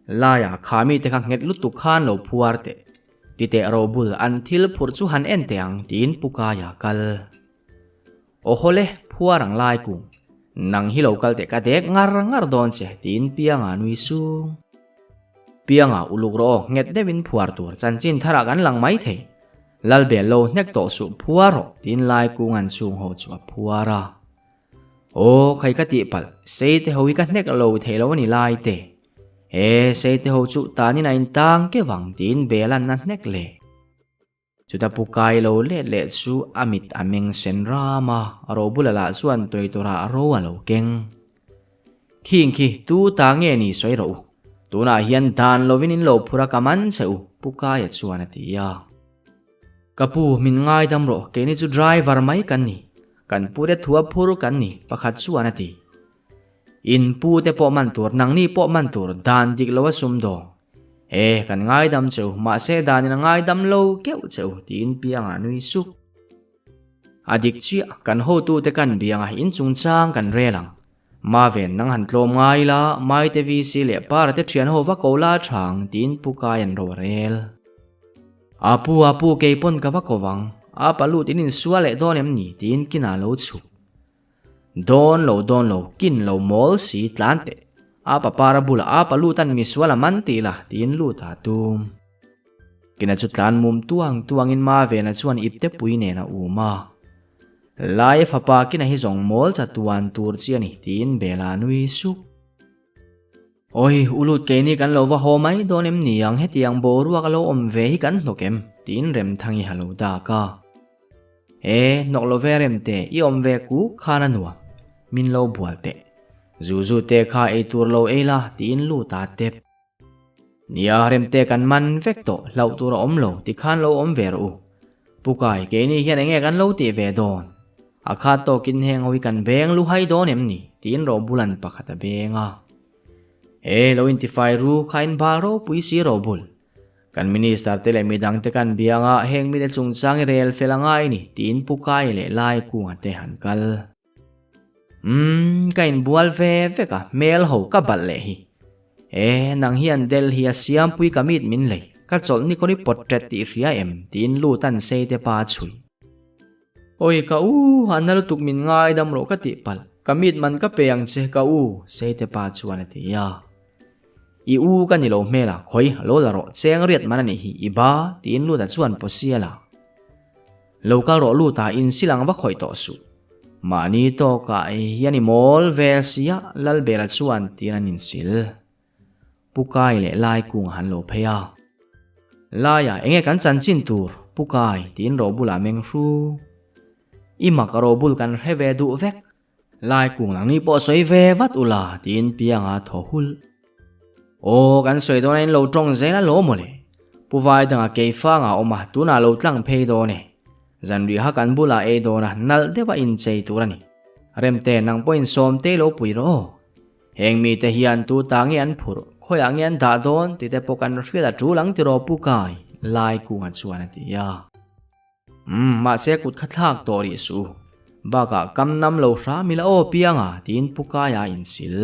Laia kha mite kha nghet lutuk khan lo phuar teh. Titeh ro bul an thil phurh chu han en teh ang, tiin Pu Kaia kal. Aw hawle, phuar ang lai kung. Nang hi lo kal teh ka dek ngar ngar dawn che, tiin Pianga nui sung. Pianga uluk rawh aw, nghet deuhin phuar tur chanchin tharah kan lang mai thei. Lalbel lo hnek tawh suh phuar rawh, tiin lai kung an chhung ho chu a phuar a. Aw, khai ka tih palh, sei te ho hi ka hnek lo thei lo a ni lai te. He, sei te ho chu tanin a intang keuh ang, tiin Bela'n a hnek leh. Chuta pu kai lo let leh chu a mit a meng sen ram a, Robula lah chuan tawih turah ro a lo keng. Khing khi tu ta nge ni sawi rawh u, tunah hian dan lovin in lo phur a ka man che u, Pu Kaia chuan a ti a. Ka pu, min ngaidam rawh, keini chu driver mai kan ni, kan pu te thua phur kan ni, pakhat chuan a ti. In pu te pawh man tur, nangni pawh man tur, dan dik lo a sumdawng. E, kan ngaidam che u, mahse danin a ngaidam lo keuh che u, tiin Pianga nui sup. A dik chiah, kan hotute kan bianga in chungchang kan rel ang. Maven, nang han tlawm ngai la, Maite VC leh Para te thian ho va ko la tha ang, tiin Pu Kai an ro a rel. A pu, a pu, kei pawn ka va ko vang, a palut in insual leh dawn em ni, tiin kinah lo chhuk. Dawn lo dawn lo, kin lo mawl si tlan teh. A papara bulah a pa lut an misual a man ti la, tiin lut a tum. Kina chu tlan mum tuang tuangin Mavena chuan ipte pui nen a um a. Lai fapa kina hi zawng mawl chatuan tur chi a ni, tiin Bela nui sup. Awi, ulut keini kan lo va haw mai dawn em ni ang hetiang boruak a lo awm ve hi kan hnawk em? tiin Remthangi a lo dak a. E, hnawk lo ve Remte, i awm ve kuk khan a nuam. Min lo bual teh. Zu zu te kha ei tur lo ei la, tiin lut a tep. Nia, Remte kan man vek tawh, hlauh tur a awm lo, tikhan lo awm ve rawh u. Pu Kai, keini hian enge kan lo tih ve dawn? A khat tawkin heng ho hi kan beng lu hai dawn em ni? tiin Robulan pakhat a beng a. He, lo intifai ru, kha in bal ropui si Robul. Kan Minister te leh midang te kan biang a, heng mite chungchang i rel fel a ngai ni, tiin Pu Kai leh Lai Kunga te an kal. Umm, ka inbual ve vek a, hmel ho ka balh leh hi. E, nang hian Delhi a siampui ka mit min lei, ka chawlh ni kawr i pawt ṭet tih hria em? tiin lut an sei te pa chhui. Awi ka u, a na lutuk min ngaidam rawh ka tih palh, ka mit man ka pe ang che ka u, sei te pa chuan a ti a. I u ka ni lo hmel a, khawi, lo la rawh, cheng riat man a nih hi, i ba, tiin Luta chuan pawsi a la. Lo kal rawh Luta, insil ang va khawih tawh suh. Mahni tawkah hian i mawl ve sia, Lalbela chuan tiin an insil. Pu Kai leh Lai kung han lo phei a. Laia, enge kan chanchin tur, Pu Kai, tiin Robula meng hru. I mak a Robul kan hre ve duh vek. Lai kung lang ni pawh sawi ve vat ula, tiin Pianga thaw hulh. Aw, kan sawi dawn a in lo tawng zel a lo mawle. Pu Vai danga keifanga a awm a, tunah lo tlang phei dawn e. Zanriha kan bulah ei dawn a, nalh deuha inchei tur a ni. Remte, nang pawhin Sawmtei lo pui rawh aw. Heng mite hian tu ta nge an phurh, khawiah nge an dah dawn tih te pawh kan hriat a tul ang tiraw Pu Kai, Lai Kunga chuan a ti a. Umm, mahse kut kha thlak tawh rih suh. Bakah kam nam lo hram ila aw Pianga tiin Pu Kaia a insil.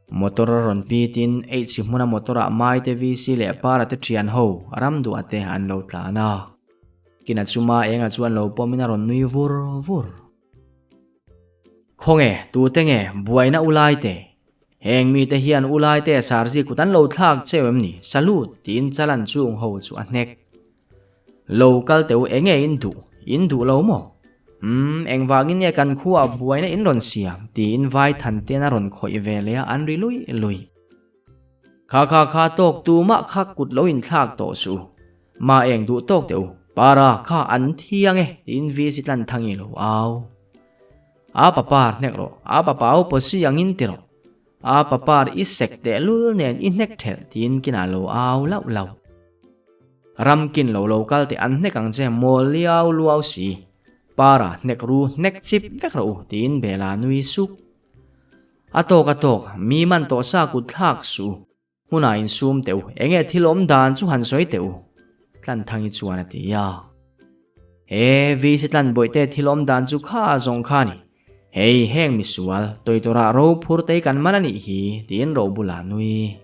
Motor a rawn pitin H hmuna motor ah Maite VC leh Para te thian ho Ramduah te an lo tlan a. Kina chuma enga chuan lo pawmin a rawn nui vur vur. Khawnge, tute nge buaina ulai te? Heng mite hian ulai te sarzi kut an lo thlak cheu em ni? Salute! tiin Chalan chung ho chu a hnek. Lo kal teu enge in duh? In duh lo maw? Umm, engvangin nge kan khuaah buaina in rawn siam? tiin vai than ten a rawn khawih ve leh a, an ri lui lui. Kha kha kha tawk tumah kha kut lo inthlak tawh suh. Ma eng duh tawk teh u, Para kha an thiang e tiin VC tlan thang i lo au. A papar hnek rawh, a papa au pawsi angin ti rawh. A papar i sek teh lul nen i hnek thelh tiin kinah lo au lauh lauh. Ram kin lo lo kal teh an hnek ang che mawl liau luau si. Para hnek ru hnek chip vek rawh u tiin Bela nui suk. A tawk a tawk, mi man tawh sa kut thlak suh. Hmunah insum teh u, enge thil awm dan chu han sawi teh u, Tlanthangi chuan a ti a. He VC Tlanbawihte thil awm dan chu kha zawng kha a ni. Hei heng misual, Toitora ro phur tei kan man a nih hi, tiin ro bulah nui.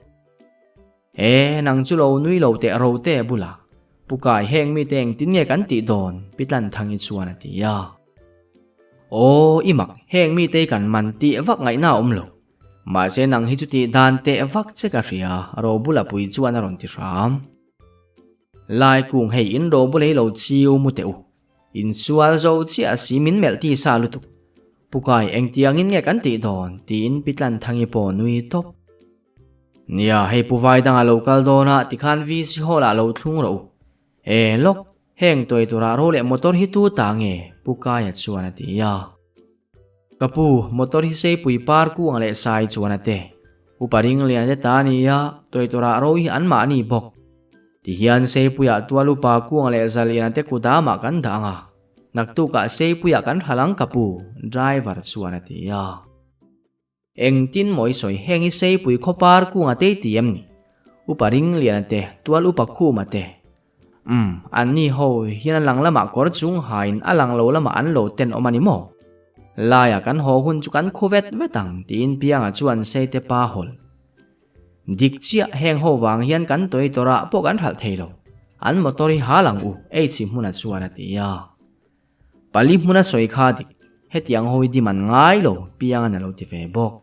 He nang chu lo nui lo teh ro te bulah, Pu Kai heng mite engtin nge kan tih dawn, Pi Tlanthangi chuan a ti a. Aw, i mak, heng mite hi kan man tih vak ngaihna a awm lo. Mahse nang hi chu tih dan teh vak che ka hria, Robula pui chuan a rawn ti hram. Lai kung hei in Robula hi lo chiu mu teh u. In sual zo chiah si min melh ti sa lutuk. Pu Kai engtiangin nge kan tih dawn tiin Pi Tlanthangi pawh nui tawp. Nia hei Pu Vaidanga lo kal dawn a tikhan VC Hall ah lo thlung rawh u. E lawk, heng tuai turah ro leh motor hi tu ta nge? Pu Kaia chuan a ti a. Ka pu, motor hi seipui par kuang leh sai chuan a te. Upa Ringliana te ta a ni a, tuai turah ro hi anmahni bawk. Tihian seipuiah tual upa kuang leh zaliana te kudamah kan dah ang a, naktukah seipuiah kan hral ang ka pu, driver chuan a ti a. Engtin maw i sawi heng i seipui khaw par kunga te i ti em ni? Upa Ringliana te, Tual Upa Khuma te. Umm, anni ho hian a lang lamah kawr chung hain a lang lo lamah an lo ten awm a ni maw? Laia kan haw hun chu kan khu vet vet ang tiin Pianga chuan Seite pa hawlh. Dik chiah heng ho vang hian kan tawi tawrah pawh kan hralh thei lo. An motor hi hal ang u, Eichhi hmuna chuan a ti a. Pali hmuna sawi kha dik, hetiang ho hi dim an ngai lo, Piangan a lo ti ve bawk.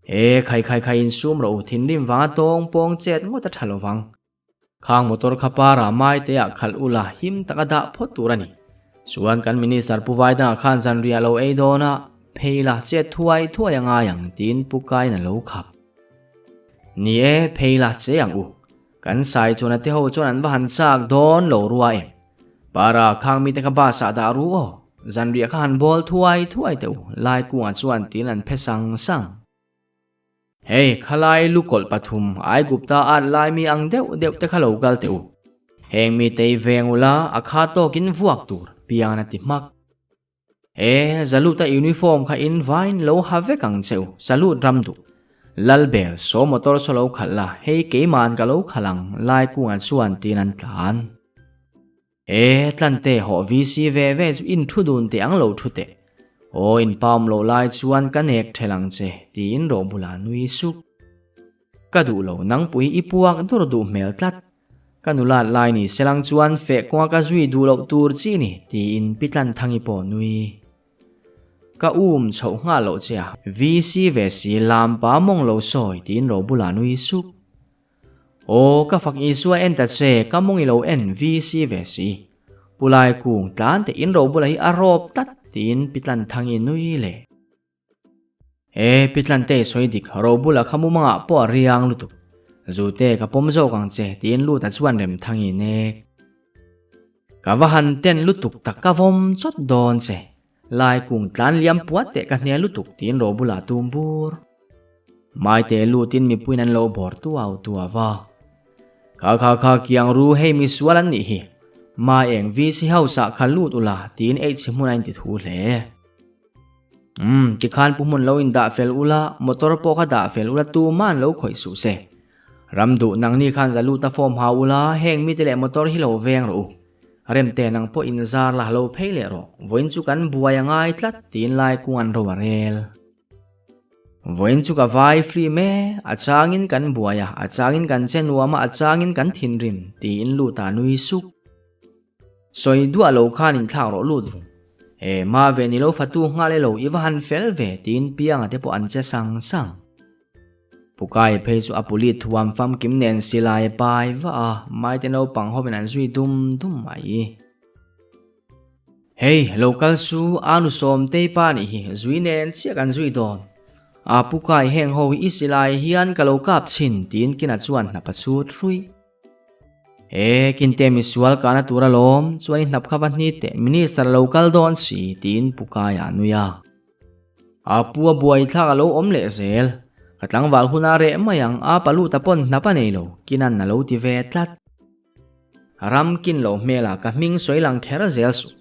E, khai khai khai insum rawh u, thinrim vanga tawng pawng chet ngawt a tha lo vang. Khang motor kha para maite ah khalh ula him taka dah phawt tur a ni. Chuan kan Minister Pu Vaidanga khan zanriah lo ei dawn a, phei la chet thuai thuai a ngai ang tiin Pu Kain a lo khap. Ni e, phei la che ang u. Kan sai chuan a te ho chuan an va han chak dawn lo rua em. Para khang mite kha bus ah dah ru aw. Zanriah kha han bawl thuai thuai teh u, lai kungah chuan tiin an phe sang sang. Hei, khalai lukawlh pathum Aigupta at lai mi ang deuh deuh te kha lo kal teh u. Heng mite i veng ula a kha tawkin vuak tur, Pian a ti hmak. E, Zaluta uniform kha in vain lo ha vek ang che u, Salute ram duh. Lalbel, saw motor saw lo khalh la, hei keima'n ka lo khalh ang, Laikunga chuan tiin an tlan. E, Tlante, hawh VC ve ve chu in thu dun teh ang lo thu teh. Aw, in pa awm loh lai chuan ka nek ṭhelh ang che, tiin Robula nui sup. Ka duh lo, nangpui i puak dur duh hmel tlat. Ka nulat lai ni selang chuan feh kawnga ka zui duh loh tur chi ni, tiin Pi Tlanthangi pawh nui. Ka um chhoh nghal loh che a, VC ve si lam pa mawng lo sawi, tiin Robula nui sup. Aw, ka fak Isua en ta che, ka mawng i lo en VC ve si. Pu Laikung, tlan teh in Robula hi a rawp tlat, tiin Pi Tlanthangi nui leh. E, Pi Tlante sawi dik, Robula kha mumangah pawh a riang lutuk. Zute, ka pawm zawk ang che, tiin Luta chuan Remthangi nek. Ka va han ten lutuk tak ka vawm chawt dawn che. Lai kung tlan liam puat teh ka hne lutuk, tiin Robula tum bur. Maite lutin mipuiin an lo bawr tuau tuau a. Kha kha kha kiang ru hei misual an nih hi. Ma eng VC house ah kha lut ula, tiin eichhe hmun a inti thu hle. Umm, tikhan pu hmun lo in dah fel ula, motor pawh kha dah fel ula tuman lo khawih suh se. Ram duh nangni khan za lut a form hau ula, heng mite leh motor hi lo veng rawh u. Remte nang pawh in zar la lo phei leh rawh, vawiin chu kan buai a ngai tlat tiin lai kung an ro a rel. Vawiin chu ka vai free me, a changin kan buai a, a changin kan che nuam a, a changin kan thinrim tiin lut a nui suk. Sawi duah lo khan inthlak rawh lut vung. E, ma ve ni lo fatu nghal e lo i va han fel ve tiin Pianga te pawh an che sang sang. Pukai phei chu a pulit thuam famkim nen silai pai va a, maite naupang hovin an zui dum dum mai. Hei, lo kal su, a nu Sawmtei pa nih hi, zui nen chiah kan zui dawn. A Pukai heng ho hi i silai hian ka lo kap chhin tiin Kina chuan hnap a chhut hruih. E, kinte misual kahna tur alawm, chuan i hnap kha va hni teh, minister lo kal dawn si, tiin Pu Kaia a nui a. A pu a buai thlak a lo awm leh zel. Ka tlangval huna reh mai ang, a paluta pawn hnap a nei lo, Kinan a lo ti ve tlat. Ram kin lo hmelah ka hming sawi lang kher zel suh.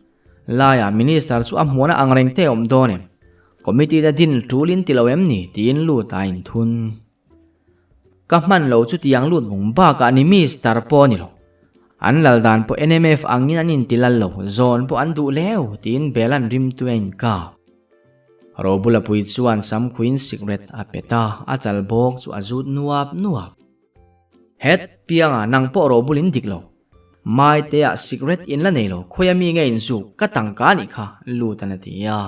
Laiah minister chu a hmuhna ang reng te awm dawn em? Committee te din tul in ti lo em ni? tiin lut a inthun. Ka hman lo chu tiang lut vung bakah ni Mister pawh a ni lo. An lal dan pawh NMF angin an inti lal lo, zawn pawh an duh leu tiin Belan rimtui a inkap. Robula pui chuan Samkhuiin sikret a pe ta, a chal bawk chu a zut nuap nuap. Het, Pianga nang pawh Robul in dik lo. Maite-ah sikret in la nei lo, khawia mi nge in zuk, ka tangka a nih kha, lut an a ti a.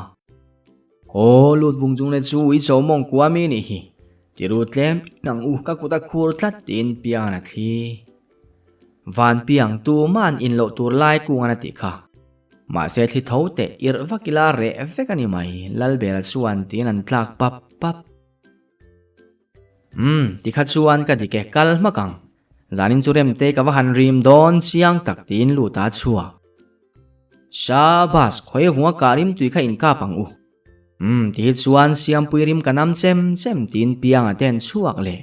Aw, lut vung chung le chu ui cho mawng kua mi nih hi. Ti ru tlem ang u, ka kut a khur tlat tiin Piangan a thli. Van Piang, tuman in loh tur lai kungan a tih kha. Mahse thli tho teh irh vak ila reh vek a ni mai, Lalbela chuan tiin an tlak pap pap. Umm, tikha chuan ka dik e, kal hmak ang. Zanin chu Remte ka va han rim dawn chiang tak tiin lut a chhuak. Shabas, khawi vunga kah rim tui kha inkap ang u. Umm, ti hi chuan Siampui rim ka nam chem chem tiin Pianga te an chhuak leh.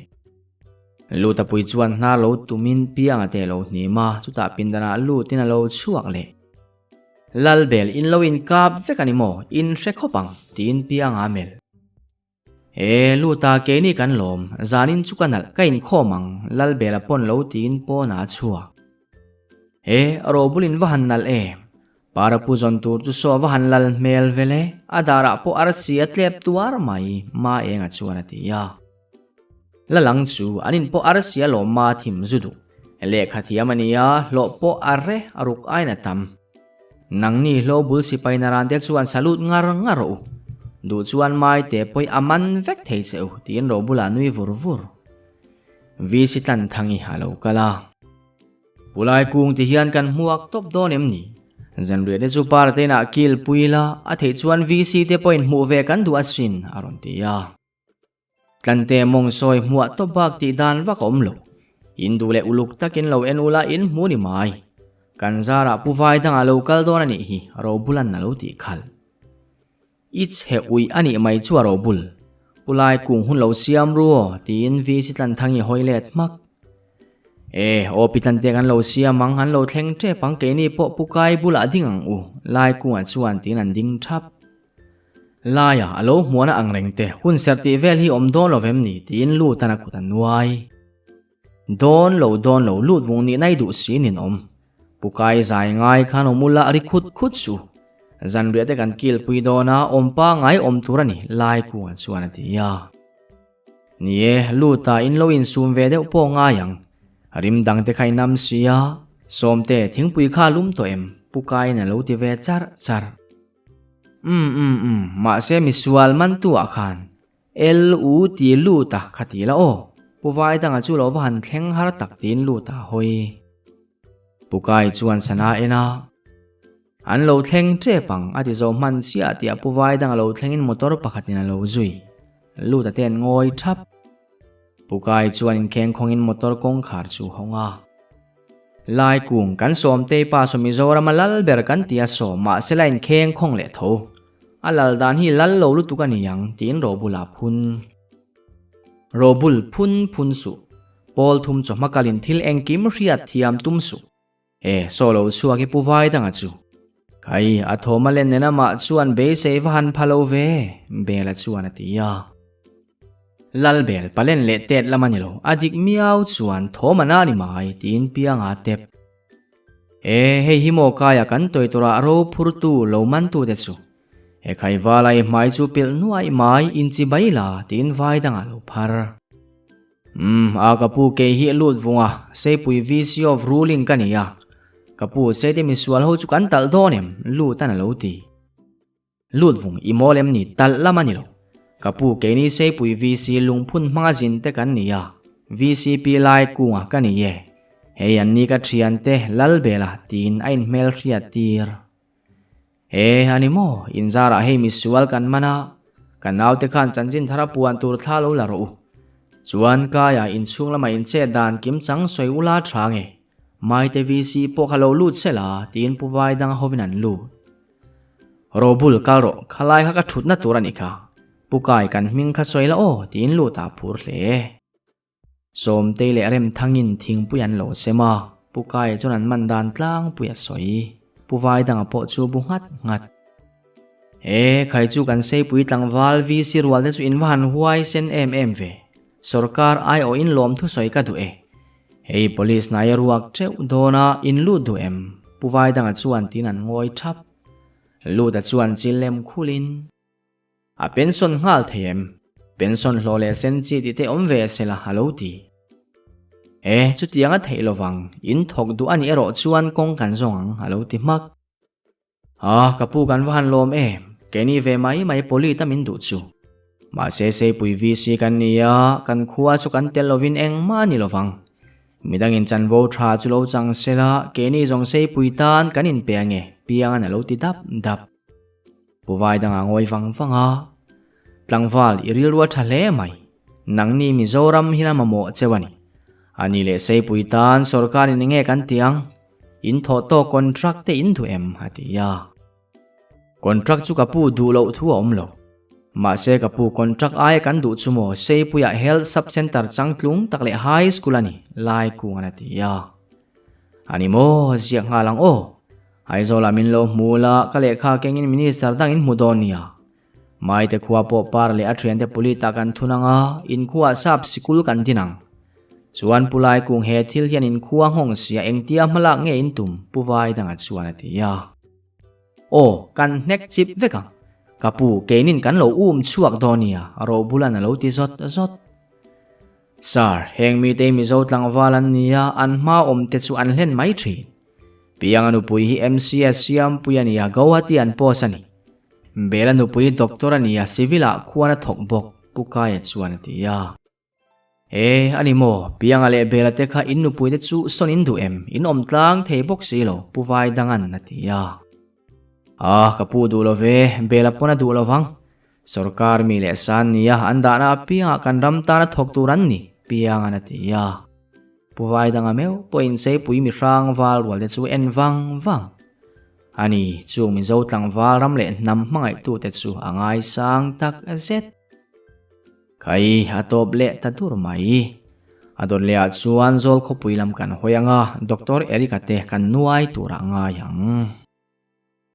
Lutapui chuan hnar lo tumin Pianga te a lo hnim a, chutah pindanah lutin a lo chhuak leh. Lalbel, in lo inkap vek a ni maw? In hre khawp ang, tiin Pianga a melh. E, Luta keini kan lawm, zanin chu ka nalh ka inkhawm ang, Lalbela pawn lo tiin pawnah a chhuak. E, Robulin va han nalh em? Para pu zawn tur chu saw va han lal hmel vel e, a darah pawh arsi a tlep tuar mai, Ma Enga chuan a ti a. Lalang chu an in pawh arsi a lawm ma thim zu duh. Lehkha thiam a nia, hlawh pawh a re a ruk aiin a tam. Nangni hlo bul sipai naran te chuan salute ngar ngar rawh u. Duh chuan Maite pawi a man vek thei che u, tiin Robula nui vur vur. VC Tlanthangi a lo kal a. Pulai kung ti hian kan hmuak tawp dawn em ni? Zanriah te chu Parte inah kil pui la, a theih chuan VC te pawhin hmuh ve kan duh asin, a rawn ti a. Tlante mawng sawi hmuah tawp bak tih dan vak a awm lo. In duh leh uluk takin lo en ula in hmu ni mai. Kan zarah pu vai dangah lo kal dawn a nih hi, Robulan a lo tih khalh. I chhe uih a nih mai chu a Robul. Pu Lai kung hun lo siam ru aw, tiin VC Tlanthangi hawi let hmak. E, aw pi Tlante kan lo siam ang, an lo thleng tep ang keini pawh Pu Kai bulah ding ang u, Lai kungah chuan tiin an ding thap. Laia a lo hmuahna ang reng te hun serh tih vel hi awm dawn lo vem ni tiin Lutan a kut a nuai. Dawn lo dawn lo lut vung nih nai duh si nin awm. Pu Kai zai ngai khan awm ula ri khut khut su. Zanriah te kan kilpui dawn a, awm pangai awm tur a ni, Lai Kunga chuan a ti a. Ni e, Luta in lo insum ve deuh pawh ngai ang. Rim dang te kha i nam si a, Sawmte thingpui kha a lum tawh em? Pu Kaiin a lo ti ve char char. Umm umm umm, mahse misual mantu ah khan LU ti lut a kha ti la aw. Pu Vaidanga chu lo va han thleng har tak tiin lut a hawi. Pu Kai chuan sana en a, An lo thleng tep ang a ti zo hman chiah tih ah Pu Vaidanga lo thlengin motor pakhatin a lo zui. Lut a te an ngawi thap. Pu Kai chuan inkheng khawngin motor kawngkhar chu hawng a. Lai kung kan sawmtei pa saw Mizoram a lal ber kan ti a sawm mahse la inkheng khawng leh tho. A lal dan hi lal lo lutuk a ni ang tiin Robula a phun. Robul phun phun suh. Pawl thum chawhma kalin thil engkim hriat thiam tum suh. E, saw lo chhuak i pu vai danga chu. Khai, a thawm a len nen amah chuan beisei va han pha lo ve, Bela chuan a ti a. Lalbel palen leh tet lam a ni lo, a dik miau chuan thawm a na ni mai tiin pianga a tep. E, hei hi maw kaia kan tawi turah ro phurtu lo mantu te chu. He khai valai hmai chu pilh nuaih mai inchi bai la tiin vai dangah lo phar. Umm, a ka pu kei hi lut vung a, Seipui VC of ruling ka ni a. Ka pu Seite misual ho chu kan talh dawn em? Lut an a lo ti. Lut vung i mawl em ni talh lam a ni lo. Ka pu keini Seipui VC lungphun hmanga zin te kan ni a, VCP lai kunga ka ni e. Hei an ni ka thian te Lalbela tiin a inhmel hriat tir. He a ni maw, inzarah hei misual kan man a, ka naute khan chanchin thar a puan tur thla lo la rawh u. Chuan kaia inchhung lamah inchet dan kim chang sawi ula tha nge, Maite VC pawh kha lo lut sela tiin Pu Vaidanga hovin an lut. Robul kal rawh, khalai kha ka thutna tur a nih kha. Pu Kai kan hming kha sawi la aw tiin lut ah phur hle. Sawmtei leh Remthangin thingpui an lo sem a, Pu Kai chuan an man dan tlangpui a sawi. Pu Vaidanga pawh chu bu nghat nghat. E, khai chu kan seipui tlangval VC rual te chu in va han huai sen em em ve. Sorkar aiawhin lawmthu sawi ka duh e. Hei police hnai a ruak teuh dawn a, in lut duh em? Pu Vaidanga chuan tiin an ngawi thap. Luta chuan chil lem khulin. A pension nghal thei em? Pension hlawh leh sen chi tih te awm ve se la a lo ti. E, chutiang a theih lovang, in thawk duh a nih erawh chuan kawng kan zawng ang a lo ti hmak. Ah, ka pu kan va han lawm em, keini ve mai mai Polite a min duh chu. Mahse Seipui VC kan ni a, kan khua chu kan tel lovin engmah a ni lovang. Midangin chanvo tha chu lo chang se la, keini zawng Seipui tan kan inpe ange, Piangan a lo ti dap dap. Pu vai dangah ngawi vang vang a, Tlangval i rilru a tha hle mai, nangni Mizoram hian a mamawh cheu a ni. A ni leh Seipui tan sorkarin enge kan ti ang? In thawh tawk contract te in duh em? a ti a. Contract chu ka pu duh loh thu a awm lo. Mahse ka pu contract aia kan duh chu maw Seipuiah Health Sub Centre changtlung tak leh High School a ni, Laikungan a ti a. A ni maw, ziak nghal ang aw. Aizawlah min lo hmu la, ka lehkha kengin Minister dang in hmu dawn nia. Maite khua pawh par leh a thiante pulit ah kan thun ang a, inkhuaah sap sikul kan din ang. Chuan Pu Laikung he thil hian inkhua nghawng sia engtia hmalak nge in tum Pu Vaidanga chuan a ti a. Aw, kan hnek chip vek ang. Ka pu, keinin kan lo um chhuak dawn nia, Robulan a lo ti zawt zawt. Sir, heng mite hi Mizo tlangval an nia, an hma awm te chu an hlen mai thin. Pianga nupui hi MCS Siampui a nia, Guwahati an post a ni. Bela nupui doctor a nia, civil ah khuan a thawk bawk, Pu Kaia chuan a ti a. E, a ni maw, Pianga leh Bela te kha in nupui te chu sawn in duh em, in awm tlang thei bawk si lo, Pu Vaidangan a ti a. A, ka pu duh lo ve, Bela pawn a duh lo vang. Sorkar mi leh san nia an dahna apiangah kan ram tana thawk tur an ni, Piangan a ti a. Pu Vaidanga meuh pawhin Seipui mi hrang val rual te chu en vang vang. A ni, chung Mizo tlangval ram leh hnam hmangaihtute chu a ngaisang tak zet. Khai, a tawp leh ta dur mai. A dawt lehah chuan Zawl khawpui lam kan hawi ang a, Doctor Eric-a te kan nuai turah ngai ang.